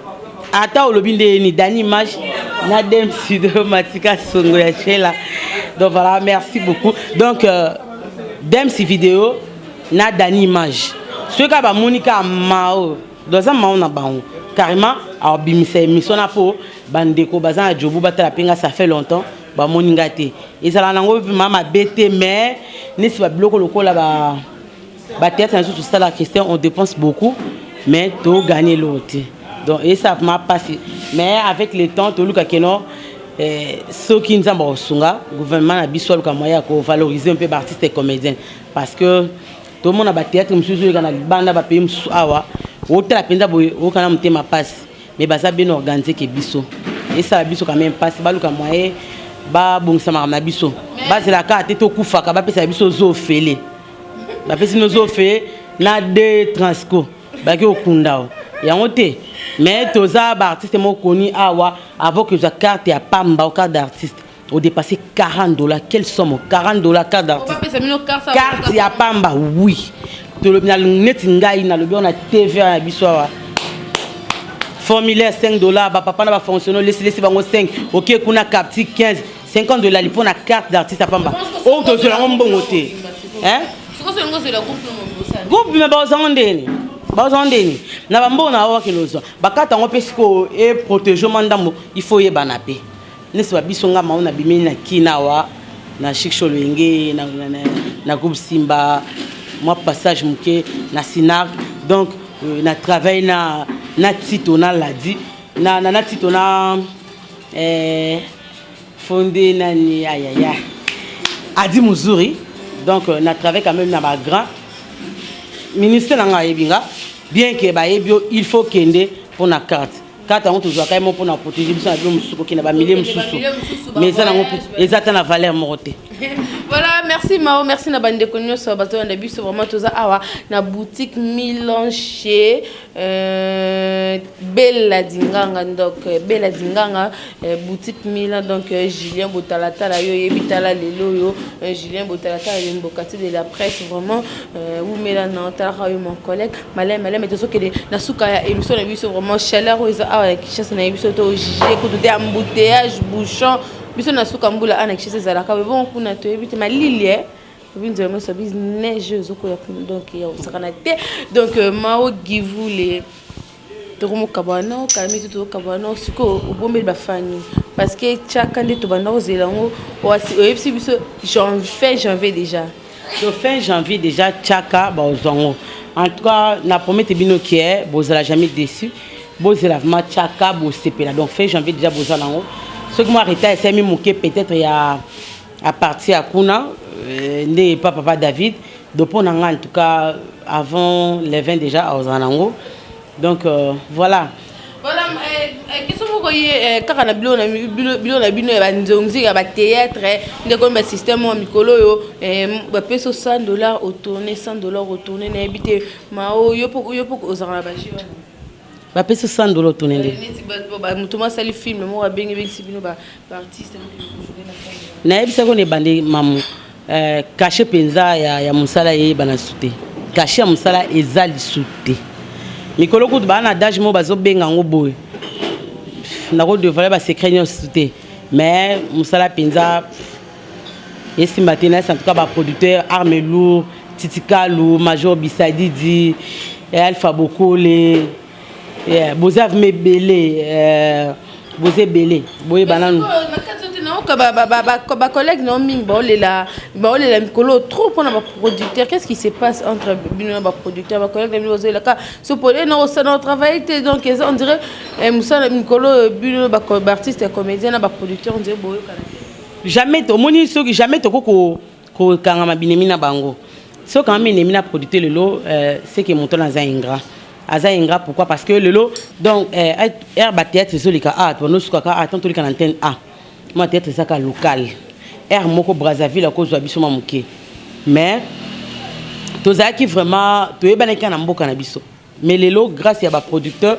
ata olobi nde ni Dani Image na Dems Video, Matika Songo ya Chela. Donc voilà, merci beaucoup. Donc Dems Video na Dani Image, soki kaka bamoni kaka Mao, donc aza Mao na bango carrément, abimisa émission na mpo bandeko baza na jobu batala mpe nga. Ça fait longtemps bamoni nga te, ezala nango ma mabe te, mais neti babiloko lokola ba bathéâtre na biso tosala, question, on dépense beaucoup mais toganye eloko te. Donc esa vraiment mpasi, mais avec le temps toluka keno soki Nzambe akosunga, gouvernement na biso aluka moyen ya kovaloriser mpe baartiste et comédien, parce que tomona bathéâtre mosusu oyeka na libanda, bapays mosusu awa, otala mpenza boye, okana motema mpasi, mais baza bien organisé ke biso. Esala biso quand même mpasi. Baluka moyen babongisa makambo na biso, bazela kaka te tokufaka, bapesaka biso ozofele, bapesi no ozofele na de transco, baki okunda o yango te. Mais toza baartiste moko koni awa, avant que ozwa carte ya pamba o carte d'artiste, odépassé 40 dollars. Quelle somme! 40 dollars carte d'artiste, carte ya pamba. Oui, tolobi neti ngai nalobi wana TV na biso awa, formulaire 5 dollars, bapapa na bafonctionnaire lesilesi bango 5, oke kuna capti 15. 50 $ mpo na carte d'artiste apamba oyo tozwela yango mbongo te. Groupe bima, bazwango ndeni? Bazwango ndeni na bambongo na wakende ozwa bakarte yango? Mpe sikoyo eprotege mwa ndambo, il faut oyebana mpe nesi babiso. Nga mao nabimeli na kina awa na Chic Choloyenge na groupe Simba, mwa passage moke na Sinark. Donc na travail na Tito, na Ladi, na Tito, na fonde nani, ayaya, Adi Muzuri. Donc na travaille quand même na bagrand ministère na nga. Ayebi nga bien ke bayebi yo, il faut kende mpo na carte yango. Tozwaka ye mo mpona protéger biso na bilo mosusu, kokende bamilie mosusu, mais eza nango, eza ata na valeur moko te. Voilà, merci Mao, merci na bandeko nyonso bazolanda biso. Vraiment, toza awa na boutique Milan chez Bella Dinganga. Donc Bella Dinganga, boutique Milan. Donc Julien Botalatala, yo yebi, tala lelo oyo Julien Botalatala, Mbokati de la presse, vraiment wumela na otalaka yo, mon collègue. Maleme maleme, tozokende na suka ya émission na biso. Vraiment, chaleur oyo eza awa na Kinshasa, na biso to juge kutu te, embouteillage, bouchon. Biso na suka mbula awa na Kinshasa ezalaka bon, kuna toyebi te, malili e binzela nyonso, bi neige ezokoya kuna, donc ya kosakana te. Donc Mao Givule, tokomokaba na okami te, tokokaba na sikoyo. Obombeli bafani parce que tiaka nde tobanda kozela yango. Oyebisi biso fin janvier déjà. So fin janvier déjà, tiaka bazwa yango. En tout cas, na promete bino ke bozala jamais déçu. Bozela vraiment tiaka, bosepela. Donc fin janvier déjà bozala yango. Soki mwa retard esalemi moke, peut-être ya à partir ya kuna nde epa papa David. Donc mpo na nga, en tout cas, avant le 20 déjà aozala nango. Donc voilà. Voilà, question moko ye kaka na bilo na bino ya banzonzi ya bathéâtre, nde komi basystème oyo mikolo oyo bapesi 100 $ otourne, 100 $ otourne. Nayebi te, Mao, yo mpo ozalaka na baje wana? Bapesi 100 $ otourne nde? Moto mo asali film moko, abengi, ebengisi bino baartiste. Nayebisaki ono ebande, mamu, cachet mpenza ya mosala eyebana su te. Cachet ya mosala eza lisu te. Mikolo kutu baa na dage moko bazobenga yango boye, nakodévoiler basecret nyonso te, mais mosala mpenza esimba te. Nayesi en tout cas baproducteur Arme Lourd, Titikalu, Major Bisadidi, Alpha Bokole, boza vraiment ebele, boza ebele, boyeba nanu. Naoka bacollègue nao mingi baolela, baolela mikolo trop mpona baproducteur. Qu'est ce qui se passe entre bino na baproducteur? Bacollègue na bino bazoelaka so pole na osala travail te. Donc eza, on dirait, mosala mikolo, bino baartiste ya comédien na baproducteur, on dirait boyokana te. Jamais. Omoni, soki jamais toko kokangama binemi na bango, soki okangama binemi na producteur lelo, c'est que moto na aza ingrat, aza ingrat. Pourquoi? Parce que lelo, donc aire bathéâtre ezoleka a tonosukaka a tant toleka na antenne a mwa théâtre ezaka local, aire moko Brazzaville akozwa biso mwa moke, mais tozalaki vraiment toyebanaki kaka na mboka na biso. Mais lelo, grâce ya baproducteur,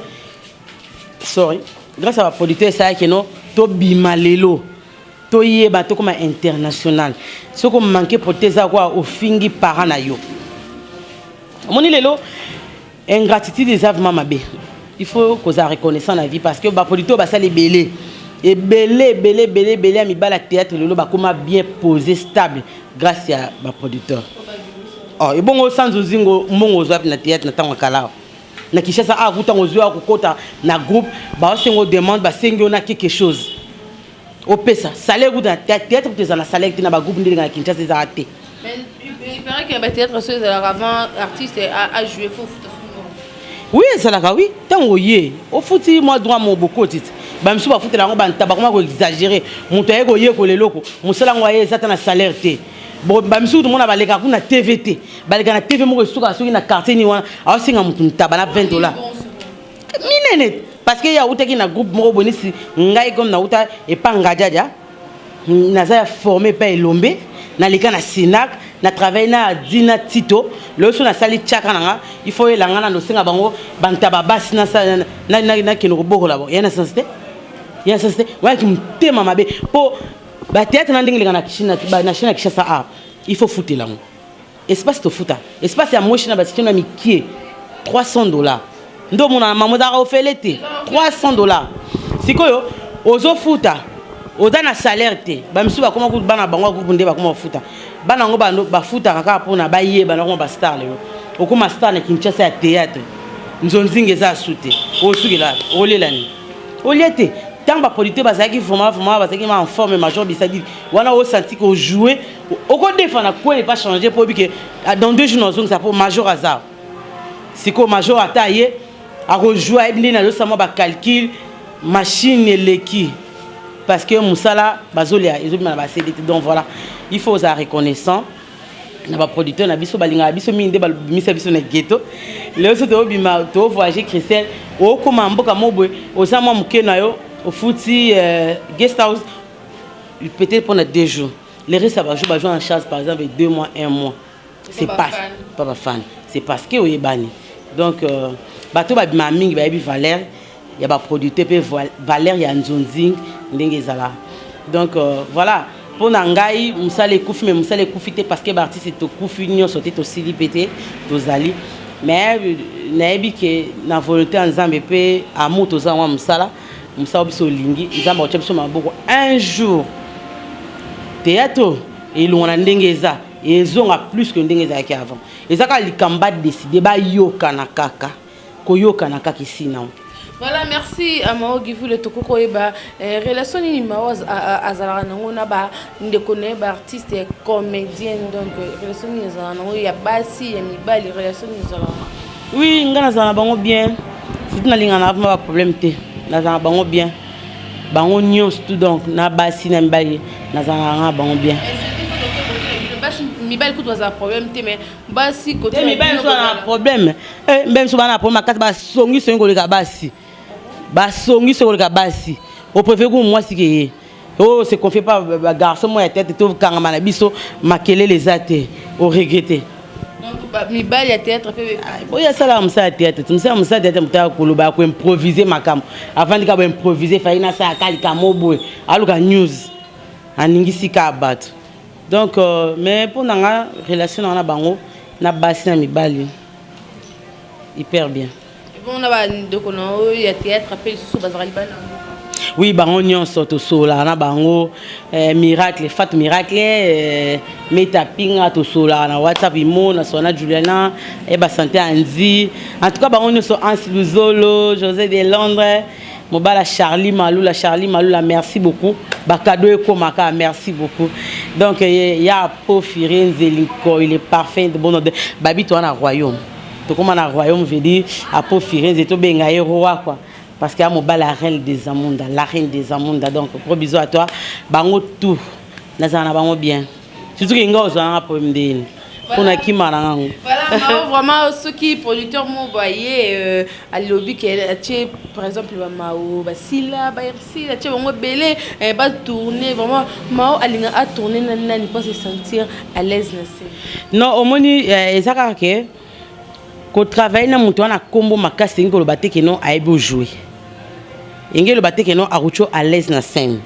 sorry, grâce ya baproducteur, esalaki no tobima lelo, toyeba, tokóma international. Soki omanke producteur, eza kwa ofingi parent na yo. Omoni, lelo ingratitude eza vraiment mabe. Il faut kozala reconnaissant na vie, parce que baproducteur basala ebele, ebele, ebele, ebele, ebele ya mibala ya théâtre lelo bakóma bien posé, stable, grâce ya baproducteur. Oh, ebongo sanza ozingo mbongo ozwa na théâtre na ntango ya kala na Kinshasa, akutango ozwi akokɔta na groupe, baosenga demande, basengi yo na quelque chose, opesa salaire. Kuta na théâtre kuta eza na salaire te. Na bagroupe nde na Kinshasa ezala te. Il paraît que bathéâtre so ezalaka, avant artiste a jouer, faut futa. Oui, ezalaka, oui. Ntango oye, ofuti mwa droit mo bokoti ti bamisusu bafutela yango. Banta bakoma koexagérer. Moto aye koyekola eloko, mosala yango aye, eza ta na salaire te. Bon, bamisusu tomona baleka kuna TV te, baleka na TV moko esukaka soki na quartier nini wana, aosenga motu ntaba na 20 $ minene, parce que ye awutaki na groupe moko boye. Nisi ngai, comme nauta epa Ngadiadia, naza ya formé epa Elombe, naleka na Sinac, na travaille na Adi na Tito. Lelo so nasali tiaka na nga, il faut oyelanga na nosenga bango bantaba basi, nakende kobokola bango. Ya na sens te, ya na sens te. Wayaki motema mabe mpo bathéâtre na ndenge eleka na chaîne ya Kinshasa a, il faut futela yango espace. Tofuta espace ya moshi na basitio na mikie 300 $ nde omona na mamo ezalaka ofele te, 300 $. Sikoyo ozofuta. Oza na salaire te. Bamisusu bakoma kutu bana bango ya groupe nde bakoma kofuta. Bana yango bando bafutaka kaka mpona bayeba na koma ba star lelo. Okoma star na Kinshasa ya théâtre. Nzonzinga eza asu te. Osukela olela nini? Olia te. Ntango baproducteur bazalaki vraiment vraiment bazalaki en forme, major bisadi wana osanti ko jouer, okodefa na coin pas changer mpo oyebi ke dans 2 jours nazongisa mpo major aza. Sikoyo major ata ye akojoue, ayebi ndenge nazosala mwa bacalcul, machine eleki parce que mosala bazolia ezobima na bacd te. Donc voilà, il faut ozala reconnaissant na baproducteur na biso, balingaka biso mingi nde babimisa biso na ghetto. Lelo so toobima, tovoyage, Christelle, okóma mboka mo boye, oza mwa moke na yo, ofuti guest house peut-être mpona 2 jours, le reste ya bajour bajour en charge, par exemple 2 mois, un mois, c'est pas pas bafan, c'est parce que oyebani. Donc bato babima mingi bayebi valeur ya baproducteur mpe valeur ya nzonzing ndenge ezala. Donc voilà, mpo na ngai mosala ekufi, mais mosala ekufi te parce que baartiste tokufi nyonso te, tosili mpe te, tozali. Mais nayebi ke na volonté ya Nzambe mpe amour toza mwa mosala, mosala biso olingi, Nzambe akotia biso maboko. Un jour théâtre elongo na ndenge eza ezonga plus que ndenge ezalaki avant. Eza kaka likambo badécider, bayokana kaka, koyokana kaka esina. Voilà, merci à Mao Givule. Tokoko oyeba relation nini Mao azalaka nango na bandeko na ye baartiste comédienne? Donc relation nini ezalaka nango ya basi, ya mibali, relation nini ezalaka? Oui, nga nazala na bango bien, surtout nalingaka na vraiment baproblème te, nazala na bango bien, bango nyonso tout. Donc na basi na mibali nazalaka na bango bien. Basi, mibali kutu bazala problème te, mais basi côté mibali mosusu na problème, mibali mosusu bana na problème makasi, basongi songi koleka basi, basongi songi koleka basi. Opréféré ku mwasi ke ye oyo se confie pas bagarçon moko ya tete, tokangama na biso, makelele eza te, oregrete. Mibali ya théâtre mpe? Oyo asalaka mosala ya théâtre, mosala ya théâtre, moto ya koloba, ya koimprovise makambo, avandi kaka boimprovise, fai nasalaka likambo boye, aluka news, aningisi kaka bato. Donc mais mpo na nga, relation na nga na bango, na basi na mibali, hyper bien. Bongo na bandeko na oyo ya théâtre mpe lisusu bazalaka libala? Oui, bango nyonso tosololaka na bango. Miracle Fat, Miracle Meta Pinga, tosololaka na WhatsApp, imo nasola na Juliana e basante anzi. En tout cas bango nyonso, Ansi Luzolo, José de Londres, mobala Charlie Malula, Charlie Malula, merci beaucoup, bacadeau ekomaka, merci beaucoup. Donc ya po Firenze Linkoy, le parfum de bon odeur, babi toa na royaume, tokóma na royaume, veut dire apo Firenze tobenga ye roi quoi, parce que mobala la reine des Amunda, la reine des Amunda. Donc gros bisous à toi, bango tout, nazala na bango bien, surtout ke nga ozwanga problème ndeni mpona kima na ngango. Voilà, vraiment, soki producteur mo baye alobi ke atie par exemple bamao, basila, baersila, atie bango ebele batourne, vraiment Mao alinga atourne na nani mpo se sentir à l'aise na scène? Non, omoni, eza kaka ke kotravaille na moto wana nkombo makasi elingi koloba te ke non ayebi ojouer, elingi eloba te ke non akoki à l'aise na scène.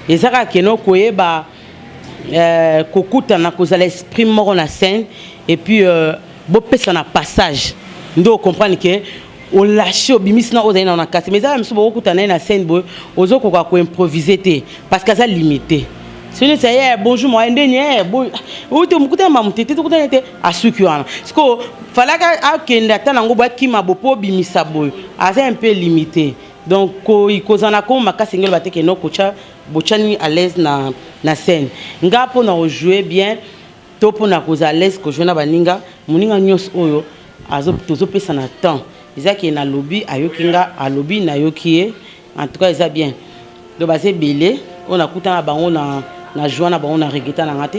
Eza kaka ke non koyeba kokutana, kozala esprit moko na scène et puis bopesa na passage nde ocomprendre ke olâche, obimisi na ozali na kati. Mais eza na misu bokokutana ye na scène boye, ozokoka koimprovise te parce que aza limité. Soki neti aye: "Bonjour moye ndeni oyo te, mokutana mamu te te, tokutani te." Asuki wana. Sikoyo falaka akende ata nango boye, akima bo mpo obimisa boye, aza un peu limité. Donc kozala na komo makasi engeli bateke no kotya botyani à l'aise na scène. Nga mpona kojouer bien to mpona kozala à l'aise kojouer na baninga, moninga nyonso oyo tozopesa na temps, eza ke nalobi ayoki nga, alobi nayoki ye. En tout cas eza bien. Donc baza ebele oyo nakutana bango na joie na bango, na regretter na nga te.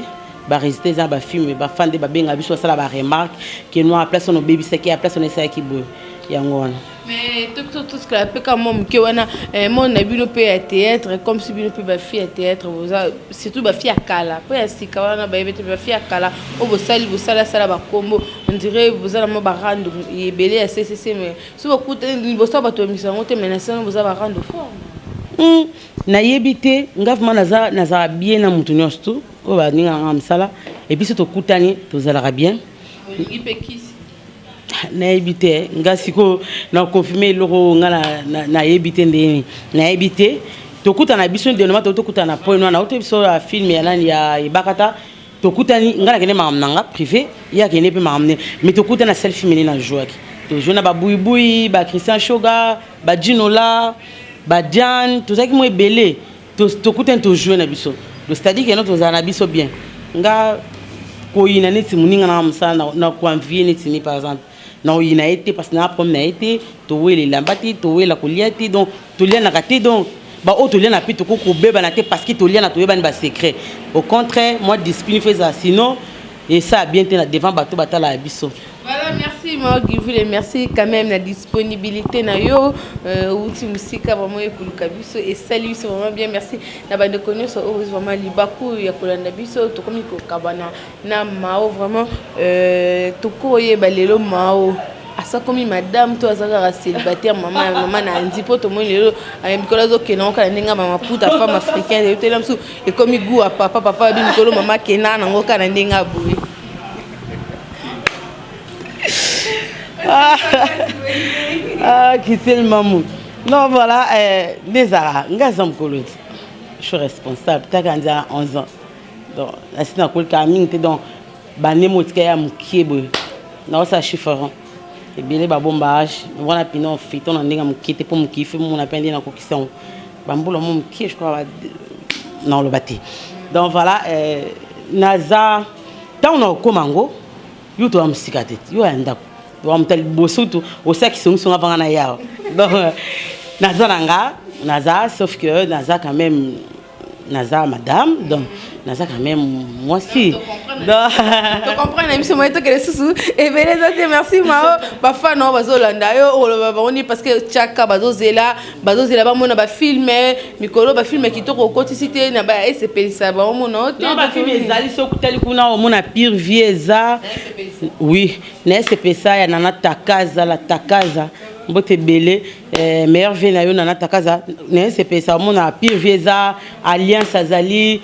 Barésultat eza na bafilme, bafan nde babenga biso, basala baremarque ke no place wana obebisaki ya place wana, esalaki boye, yango wana. Mais totikala mpe ka mwa moke wana, monde na bino mpe ya théâtre, comme si bino mpe bafille ya théâtre boza, surtout bafille ya kala, mpo ya sika wana bayebi te. Bafille ya kala oyo bosali bosalasala bakombo, on dirait boza na mwa barando ebele ya ccc, mais so bakuta liboso bato bamisa yango te, mais na sano boza barando fort. Nayebi te, nga vraiment nazala bien na moto nyonso tu oyo baningaka nga mosala, et puis so tokutani tozalaka bien. Olingi mpe kisi? Nayebi te, nga sikoyo na confirme eloko nga nayebi te ndeni, nayebi te. Tokutana biso dernièrement, tokutana na point wana, auto biso ya film ya nani, ya Ebakata. Tokutani, ngai nakende makambo na nga privé, ye akende mpe makambo ne, mais tokutani na sel film ne na jouaki, tojoue na babuibui, bachristien Shoga, bajinola, badiane, tozalaki mo ebele. Tokutani, tojoue na biso. Donc c'est-à-dire que no tozala na biso bien. Nga koyina neti moninga nanga mosala na koenvie neti ni par exemple na oyina ye te, parce que na problème na ye te. Towela elamba te, towela kolia te, donc tolianaka te. Donc baoyo toliana mpe tokoki kobebana te, parce que toliana, toyebani basecret. Au contraire, moi discipline fo ezala, sinon esala bien te na devant bato batalaka biso. Voilà, merci Mao Givule, merci quand même la disponibilité na yo outi musika vraiment ekuluka biso esali biso vraiment bien. Merci na bandeko nyonso oyo vraiment libaku ya kolanda biso. Tokomi kokabana na Mao vraiment. Tokoyeba lelo Mao asakomi madame to aza kaka célibataire, mama mama na andi, mpo tomoni lelo mikolo azokende ngo kaka ndenge mama puta femme africaine etela mosusu ekomi gu ya papa papa abi mikolo mama akenda nango kaka na ndenge aboye. Ah, Christelle Mamou. Non, voilà, nde ezalaka ngai aza mokolo ti je suis responsable taka nza 11 ans, donc nasi nakolika mingi te. Donc banemo otika ya mokie boye, naosala chiffre ebele, babomba age wana mpena ofeto na ndenge ya mokie te, mpo mokie fe mona mpe nde nakokisa yango bambula mo mokie, je crois naoloba te. Donc voilà, naza ntango nakokóma yango, yo toya mosika te, yo ya ndako wa moto ya liboso tu osalaki songisonga avanga na yawa. Donc naza na nga naza, sauf que naza quand même, naza madame, donc naza quand même mwasi. Tocomprendre na biso moye tokende susu ebele eza te. Merci Mao. Bafana oyo bazolanda yo, oloba bango nini? Parce que tiaka bazozela, bazozela bamona bafilme mikolo, bafilme kitoko okotisi te na esepelisa bango mona o te. Bafilme ezali, soki otali kuna omona Pire Vie eza, oui, na esepesa ya Nana Takaza, la Takaza, mbote ebele, meilleur vie na yo Nana Takaza. Na esepesa omona Pire Vie eza, Alliance azali,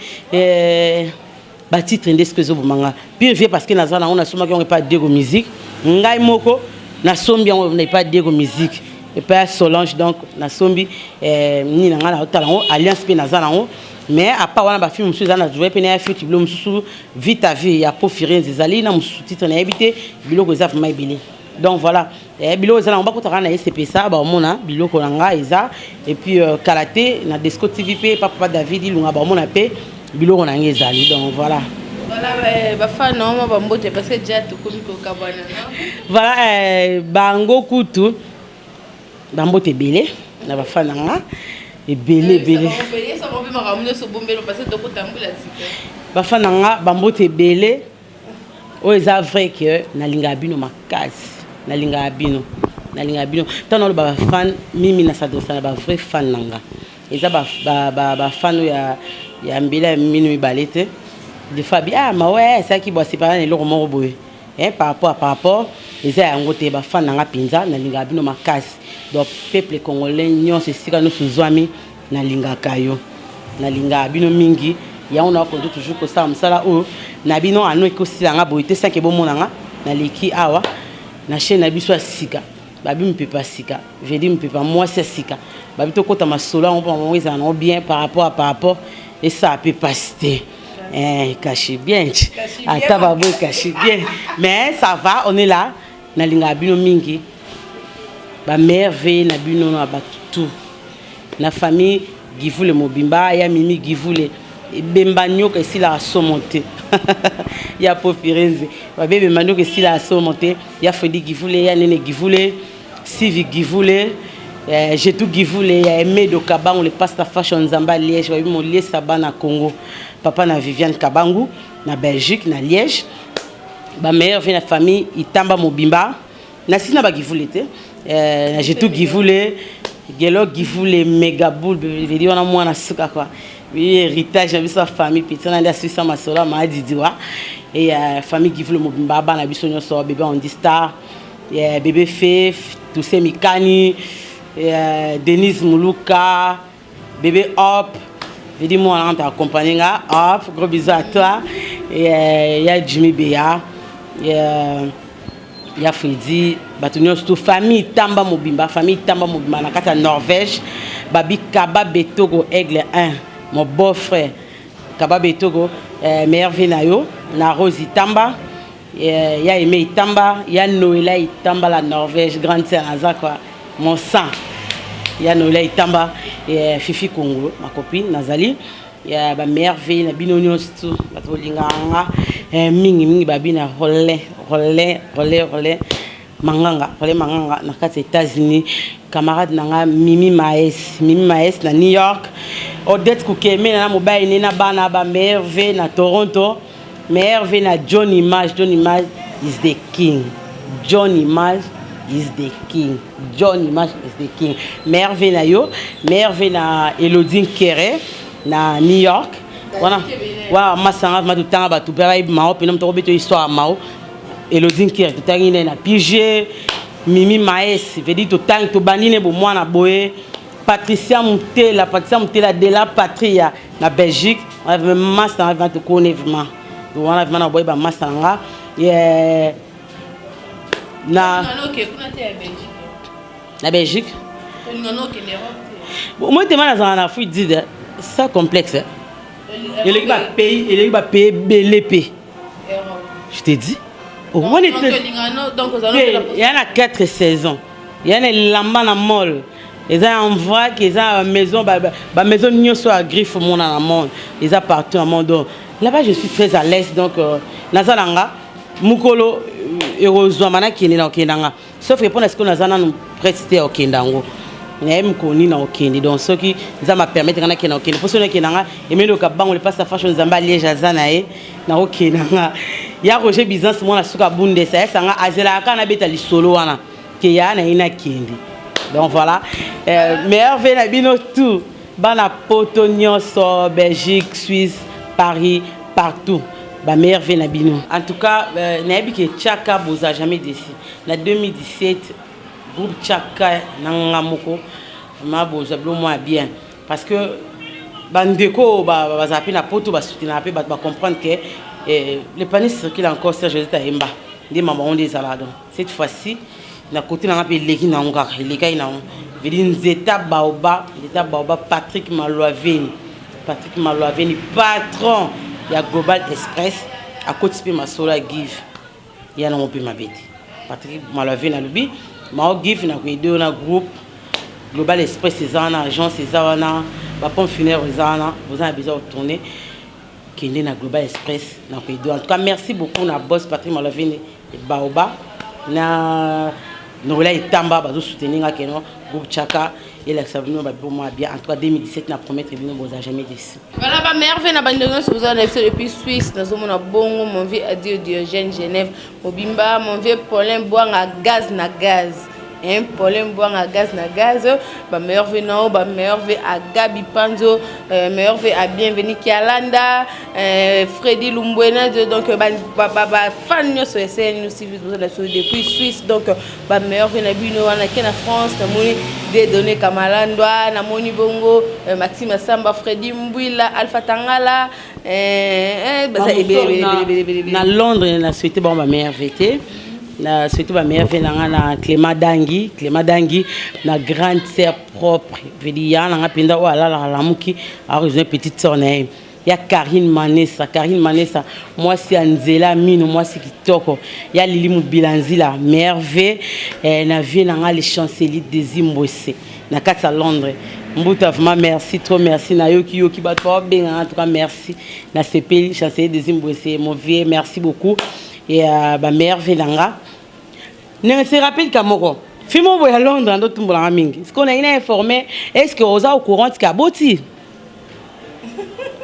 batitre nde soki ezobomanga Pire Vie, parce que naza nango, nasomaki yango epa Diego Musique. Ngai moko nasombi yango epa Diego Musique, epai ya Solange. Donc nasombi nini na ngai, naotala yango. Alliance mpe naza nango. Mais à part wana, bafilme mosusu eza na joue mpe na ya fiti, bilo mosusu Vita Vie ya Po Firenze ezali na mosusu, titre nayebi te. Biloko eza vraiment ebele. Donc voilà, biloko eza nango, bakotaka na esepesa, baomona biloko na ngai eza. Et puis kala te na Desco TV mpe papa David Ilunga, baomona mpe biloko na ngai ezali. Donc voilà. Voilà, bafana oma bambote, parce que déjà tokomi kokabwana. Voilà, bango kutu bambote ebele na bafana na nga, ebele ebele. Bafana nga bambote ebele. Oyo eza vrai que nalingaka bino makasi, nalingaka bino, nalingaka bino. Ntango naloba bafan mimi, nasadresa na bavrai fan na nga, eza bafan oyo ya mbela ya mino mibale te. Des fois bi ah mawe esalaki bo asepara na eloko moko boye par rapport eza yango te. Bafan na nga mpenza, nalingaka bino makasi. Donc peuple congolais nyonso, esika nyonso ozwami, nalingaka yo, nalingaka bino mingi. Yango nakoki toujours kosala mosala oyo na bino ano ekosilanga boye te sanke bomonanga naleki awa na chaîne na biso ya sika. Babi mopepe ya sika, vedi mopepe ya mwasi ya sika, babi tokɔta masolo yango mpo bango ezala nango bien par rapport esala mpe pasi te. Caché bien, ata baboy caché bien, mais ça va, on est là. Nalingaka bino mingi, bamerveille na bino na bato tout na famille Givule mobimba ya Mimi Givule, ebemba nyoka esilaka somo te ya Po Firenze, babe ebemba nyoka esilaka somo te ya Fredi Givule, ya Nene Givule, Sivi Givule, Jetu Givule, ya Emedo Kabangu, le pasta fashion, Nzamba Liège, babi moliesa bana Congo, papa na Viviane Kabangu na Belgique na Liège. Bameilleur vie na famille Itamba mobimba, nasi na bagivule te, na Jetu Givule, Gelo Givule, Megaboul vedi wana mwana suka quoi, héritage na biso ya famille petit na nde aswisa masolo ya maadidiwa e ya famille Givule mobimba, bana biso nyonso, bébé Ondi Star, bébé Fef Touse Mikani, Denise Muluka, bébé Hop vedi mwana nga accompagné nga Hop, gros bisous à toi. Et ya Jimmy Beya. Ya Fredi, bato nyonso to famille Tamba mobimba, famille Tamba mobimba na kati ya Norvège, babi Kaba Betogo Aigle 1, mon beau frère Kaba Betogo, meilleur vie na yo, na Rose Tamba, ya Aimé Tamba, ya Noëlla Tamba la Norvège, grande sœur naza quoi, mon sang. Ya Noëlla Tamba, Fifi Congo, ma copine Nazali. Ya ba merveille na bino nyonso tu bato bolingaka nga mingi mingi, babi na Rolin Rolin Rolin Rolin Manganga, Rolin Manganga na kati ya États-Unis, camarade na nga Mimi Maes, Mimi Maes na New York, Odette Kukeme na mobali ne na bana ba merveille na Toronto, merveille na John Image. John Image is the king, John Image is the king, John Image is the king. Merveille na yo, merveille na Elodie Nkere na New York. Wana wana masanga ma totanga bato mpe bayebi mao mpena moto akobeta histoire ya mao. Elodie Nkere totangi ne na Pige, Mimi Maes vedi totangi tobandi ne bomwana boye. Patricia Mutela, Patricia Mutela de la Patria na Belgique, masa na nga tokone vraiment wana vraiment na boye bamasa na nga na Belgique. Moi tema nazala na Afrique dide ça complexe, eleki bapays, eleki bapays ebele mpe je te dis ya na 4 saisons, ya na elamba na mall, eza en vrac, eza bamaison, bamaison nyonso ya griffe omona na monde eza partout na monde. Donc là-bas je suis très à l'aise. Donc naza na nga mokolo ekozwama nakende na okende nga, sauf que mpona sikoyo naza nanu prête te ya okende yango, nayebi mokolo na okende. Donc soki Nzambe apermettre nga nakende, okende, mpo soki nakende nga emendoka bango lepasa fashion, Nzambe aliege aza na ye, nakokende nga. Ya Roger Business, mwana suka bundesa yasanga azelaka kaka nabeta lisolo wana ke ya na ye nakende. Donc voilà, meilleur vœu na bino tout bana poto nyonso, Belgique, Suisse, Paris, partout, bameilleur vœu na bino. En tout cas nayebi ke Tiaka boza jamais déçu na 2017. Groupe Tiaka na nga moko vraiment bozwa bilo mwa bien, parce que bandeko bazala mpe na poto, basoutenaka mpe bato, bacomprendre ke le panier circule encore. Serge José Tayemba nde mama ngo nde ezalaka. Donc cette fois-ci na côté nanga mpe eleki nango kaka, elekaki nango vedi Nzeta Baoba, Nzeta Baoba, Patrick Malwaveni, Patrick Malwaveni, patron ya Global Express, akoti mpe masolo ya give ya nango mpe mabe te. Patrick Malwaveni alobi mao give na koyede yo na groupe Global Express, eza wana, agence eza wana, bapompe funèbre eza wana, boza na besoin kotourner, kende na Global Express na koyede. En tout cas merci beaucoup na boss Patrick Malwaveni Baoba na Noela Etamba, bazosoutenir nga keno groupe Chaka elakisa bino baboma bien. En tout cas 2017 na promettre bino boza jamais déçu. Voilà, bamerveille na bandeko nyonso boza na biso depuis Suisse. Nazomona bongo mon vieux Adio Diogène, Genève mobimba, mon vieux Paulin Bwanga, gaz na gaz, hein, Paulin Bwanga, gaz na gaz. Bameilleur vœu nao, bameilleur vœu à Gabi Panzo, meilleur vœu à Bienvenu Kialanda, Freddy Lumbwena. Donc bafan nyonso eseyani nous boza na biso depuis Suisse. Donc bameilleur vœu na bino wana. Ke na France namoni Dedone Kamalandwa, namoni bongo Maxime Asamba, Fredi Mbwila, Alpha Tangala, baza ebele. Na Londres na souhaité bango bameilleur vœu te, na surtout bameilleur vœu na nga na Clément Dangi, Clément Dangi na grande sœur propre vedi ya na nga mpenza oyo alalaka lamuki arejoint petite sœur na ye ya Karine Manesa, Karine Manesa, mwasi ya nzela mino, mwasi kitoko ya Lili Mobila Nzila. Merveille na vie na nga le chancelier des Imbwese na kati ya Londres, mbuta, vraiment merci, trop merci. Nayoki yoki bato babenganga, en tout cas merci, nasepeli. Chancelier des Imbwese, mon vieux, merci beaucoup. Et bamerveille na nga ndenge se rappelle ka moko film oyo ya Londres ando tumbolanga mingi sikoyo nayi na informé. Est ce que oza au courant tika aboti?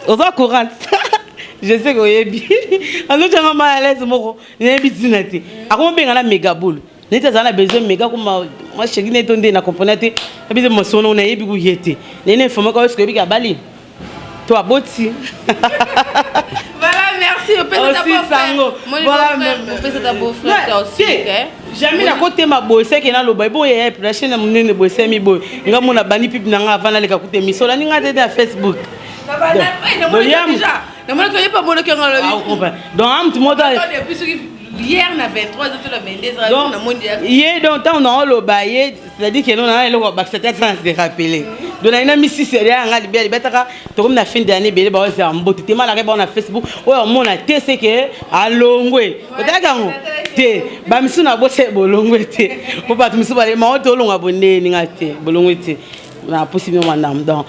Oza courant, je sais que oyebi azotyanga mal à l'aise moko, nayebi ntina te. Akomobenga na megaboule neti azala na besoin mega koma mwa chéri neti nde na comprendre te abize masono nayebi kuye te naye na informé ka. Est-ce oyebi ka abali to aboti? Voilà, merci. Aussi sango. Voilà, opesa beau-frère aussi. Jamais nakotema boye seke naloba eboye ya la chaîne ya monene boye esemi boye nga mona bandi pipe na nga avant naleka kuta émission olandi nga te te ya Facebook. Donc amutu moto hier na 23 to na 22 donc ye, donc ntango naoloba ye, c'est-à-dire que non, na eloko bakisa te, ata na se rappeler. Donc naina misisi ya yanga libia libetaka. Tokomi na fin de l'année, ebele baozela mbote te, malaka bao na Facebook oyo omona te, c'est que alongwe, otalaki yango te. Bamisusu na bosa bolongwe te, po bato misusu balema oyo tolongwa bondeninga te, bolongwe te na posi bino mandamu. Donc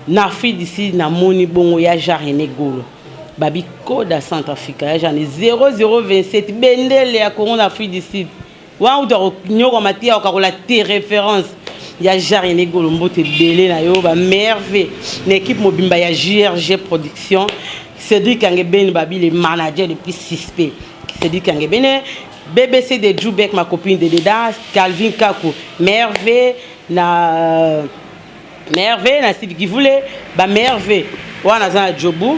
na Afrique d'ici, namoni bongo ya Jean René Golo, babi code ya Centre Afrique ya Jean 0027, bendele ya Congo na Afrique du Sud wana uta konyokama te, ya kokakola te, référence ya Jean René Golo. Mbote ebele na yo, bamerveille na équipe mobimba ya JRG Production. Cédric Angebeni, babi le manager depuis 6P, Cédric Angebene, BBC de Djoubek, ma copine de Deda, Calvin Kaku, merveille na merveille na Sidi Kivule, bamerveille wana aza na Jobu.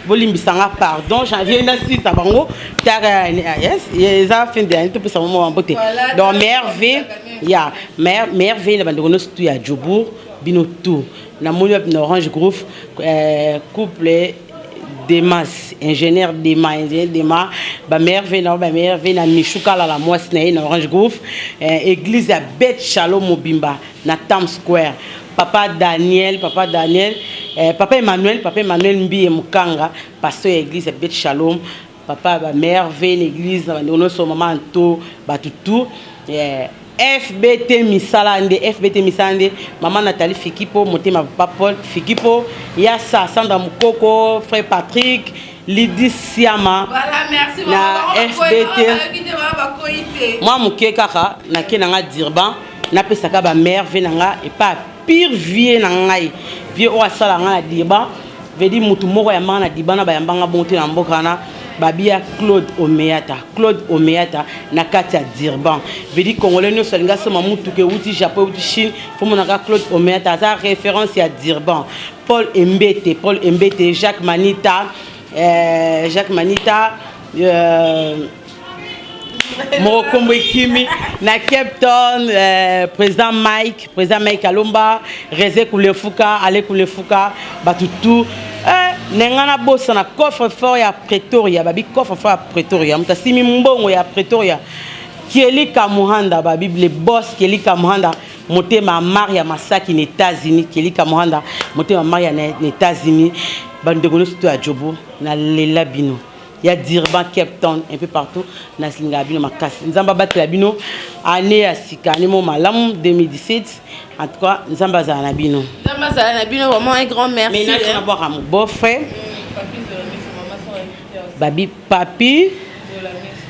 Bolimbisanga, pardon, janvier nasisa bango taka. Yes, eza fin de année, topesa bango mwa mbote. Donc merveille ya merveille na bandeko nyonso tu ya Jobourg, bino tout. Namoni wapi na Orange Groove, couple Demas, ingénieur Dema, ingénieur Dema, bamerveille na bamerveille na Michu Kalala, mwasi na ye na Orange Groove, église ya Bet Shalom mobimba na Tam Square, papa Daniel, papa Daniel, papa Emmanuel, papa Emmanuel Mbiye Mukanga, pasteur ya église ya Bet Shalom, papa bamerveille na église na bandeko nyonso, mama Anto, bato tout, FBT misala nde, FBT misala nde, mama Nathalie Fikipo, motema papa Paul Fikipo, ya sa Sandra Mokoko, frère Patrick, Lidi Siama. Voilà, merci. Na FBT mwa moke kaka nake na nga Durban, napesaka bamerveille na nga epa pire vie na ngai, vie oyo asala nga na Durban, vedi mutu moko yambanga na Durban, na bayambanga bongo te na mboka wana, babia Claude Omeata, Claude Omeata na kati ya Durban. Vedi Congolais nyonso alingi asoma mutuka euti Japon, euti Chine, fo monaka Claude Omeata, aza référence ya Durban. Paul Embete, Paul Embete, Jacques Manita, Jacques Manita, moko kombo ekimi na Cape Town, président Mike, président Mike Alomba, Reze Kulefuka, Ale Kulefuka, bato tout, na ngai nabosana coffre fort ya Pretoria, babi coffre fort ya Pretoria, moto asimi mbongo ya Pretoria, Kieli Kamuhanda, babi le boss Kieli Kamuhanda, motema Maria Masaki na États-Unis, Kieli Kamuhanda, motema Maria na États-Unis. Bandeko nyonso to ya Jobo, nalela bino, ya Durban, Cape Town, un peu partout, nasilingaka bino makasi. Nzambe abatela bino. Année ya sika, année mo malamu, 2017 en tout cas, Nzambe azala na bino. Nzambe azala na bino, vraiment un grand merci. Mais nabwaka beau-frère, babi papi,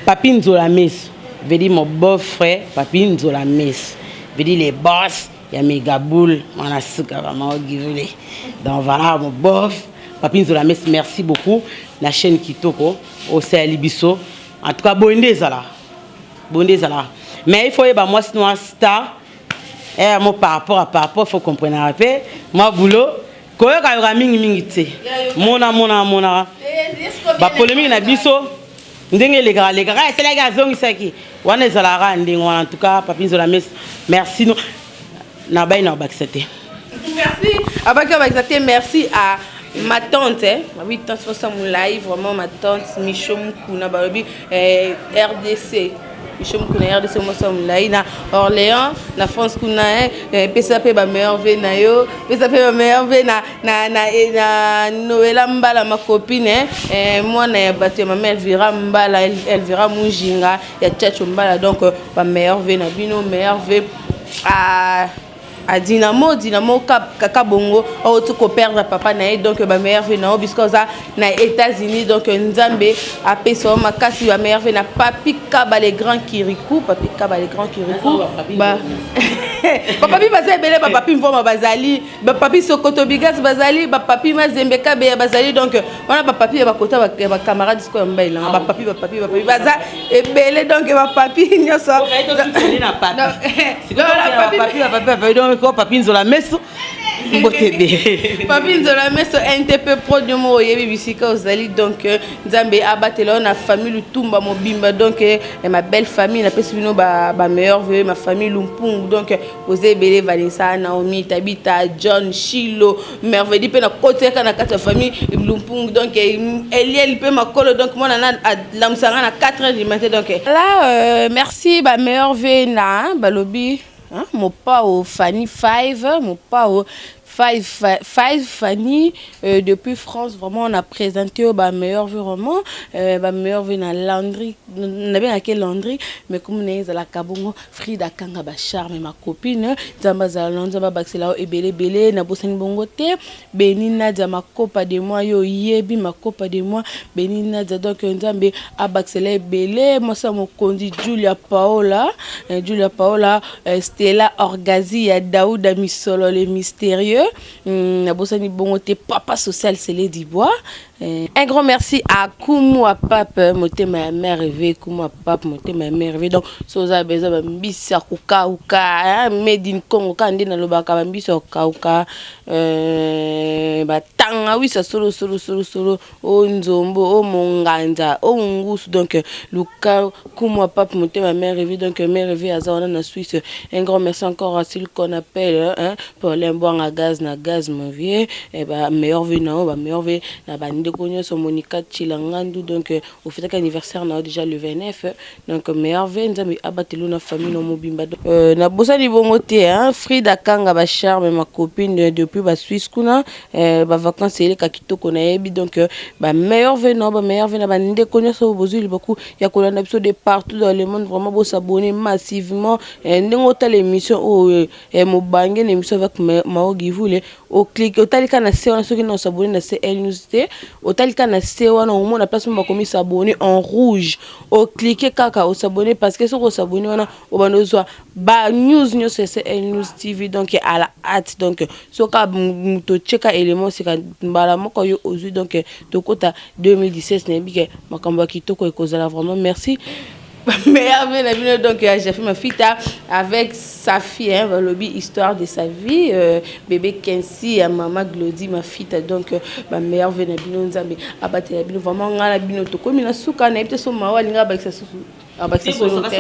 papi Nzola Meso, veut dire mon beau-frère papi Nzola Meso, veut dire les boss ya Megaboul, mwana suka vraiment ogivule. Donc voilà, mon bof papi Nzola Meso, merci beaucoup na chaîne kitoko osali biso. En tout cas boye nde ezala, boye nde ezala. Mais il faut yeba mwasi noa star mo par rapport à par rapport, faut comprendre mpe mwa boulot, koyokayoka mingimingi te, mona mona monaka bapolémique na biso ndenge elekaka lekaka, esalaki azongisaki wana, ezalaka ndenge wana. En tout cas papi Nzola, merci. No na bai na obakisa te. Merci abaki obakisa te. Merci à ma tante, eh? Oui, tante Fosa Moulay, vraiment ma tante Micho Mukuna, balobi eh, RDC Micho Mukuna, RDC Mosa Moulay na Orléans na France kuna, eh, eh, pesa pe ba meilleurs vœux na yo, pesa pe ba meilleurs vœux na Noëlla Mbala, ma copine, eh, eh, mwana ya bato ya mama Elvira Mbala, Elvira Mujinga ya Tchatcho Mbala. Donc ba meilleurs vœux na bino, meilleurs vœux à Dynamo, Dynamo Kaka Bongo oyo koperdre papa na ye. Donc bameilleurs vœux na yo bisika oza na États-Unis. Donc Nzambe apesa yo makasi. Bameilleurs vœux na Papi Kaba le grand Kirikou, Papi Kaba le grand Kirikou. Bapapi baza ebele, bapapi Mvoma bazali, bapapi Sokoto Bigas bazali, bapapi Mazembe Kabeya bazali. Donc wana bapapi ya bakota ya bacamarade sikoyo ya mbailanga, bapapi, bapapi, bapapi baza ebele. Donc bapapi nyonso. Papi Nzola Meso. Mbote ebele. Papi Nzola Meso, NTP Pro, yo moko oyebi bisika ozali. Donc Nzambe abatela yo na famille Lutumba mobimba. Donc ma belle famille, napesi bino bameilleurs vœux, ma famille Lumpungu. Donc boza ebele: Vanessa, Naomi, Tabita, John, Shilo, Mervedi mpe nakotiaka na kati ya famille Lumpungu. Donc Eliel mpe makolo. Donc mwana na alamusanga na 4 heures du matin. Donc là, merci, bameilleurs vœux na balobi, hein, Mopao Fanny 5, Mopao 5 5 Fanny depuis France. Vraiment, on a présenté ba meilleurs vœux, vraiment ba meilleurs vœux na Landry, nabengaki Landry, mais comme na ezalaka bongo. Frida Kanga ba charme, ma copine, Nzambe azala na Nzambe abakisela yo ebele ebele. Nabosani bongo te Beni Nadia, makopa de moi, yo oyebi makopa de moi, Beni Nadia. Donc Nzambe abakisela ebele. Mwasi ya mokonzi Julia Paola, Julia Paola, Stella Orgazi ya Dauda Misolo le mystérieux. Nabosani bongo te papa social Sele Dibois. Un grand merci à Kumu Pape Motema ya Mère Rêvé, Kumu Pape Motema ya Mère Rêvé. Donc so oza besoin bambisi ya kokauka made in Congo, kaka nde nalobaka, bambisi ya kokauka, batanga wisa solo solo solo solo, o nzombo, o monganza, o mongusu. Donc luka Kumu Pape Motema ya Mère Rêvé. Donc Mère Rêvé aza wana na Suisse. Un grand merci encore à celui qu'on appelle, hein, Paulin Bwanga, gaz na gaz, mon vieux. Eh, ba meilleurs vœux na o ba meilleurs vœux na bandeko nyonso. Monica Chilangandu, donc ofetaki anniversaire na yo déjà le 29. Donc meilleurs vœux, Nzambe abateli na famille na mobimba. Nabosani bongo te, hein, Frida Kanga bacharme, ma copine depuis baSuisse kuna, bavacance eleka kitoko, nayebi. Donc bameilleurs vœux na bameilleurs vœux na bandeko nyonso bozwi libaku ya kolanda biso de partout dans le monde. Vraiment, bosabonner massivement. Ndenge otala émission oyo, mobange na émission avec Mao Givule, oclique, otali kaka na se wana. Soki na osabonner na CL News te, otali kaka na se wana, omona place mo bakomi "s'abonner" en rouge, oclique kaka, osabonner, parce que soki osabonner wana, obanda ozwa banews nyonso ya CL News TV, donc à la hâte. Donc soki moto otieka élément sika, mbala moko yo ozwi. Donc tokota 2017, nayebi ke makambo ya kitoko ekozala. Vraiment merci, meilleurs vœux na bino. Donc j'ai fait ma fita avec sa fille, hein, balobi histoire de sa vie, bébé Kensi ya mama Glody Mafita. Donc ba meilleurs vœux na bino, Nzambe abatela bino. Vraiment, ngai na bino tokomi na suka. Nayebi te so mawa alinga abakisa susu, abakisa solo te.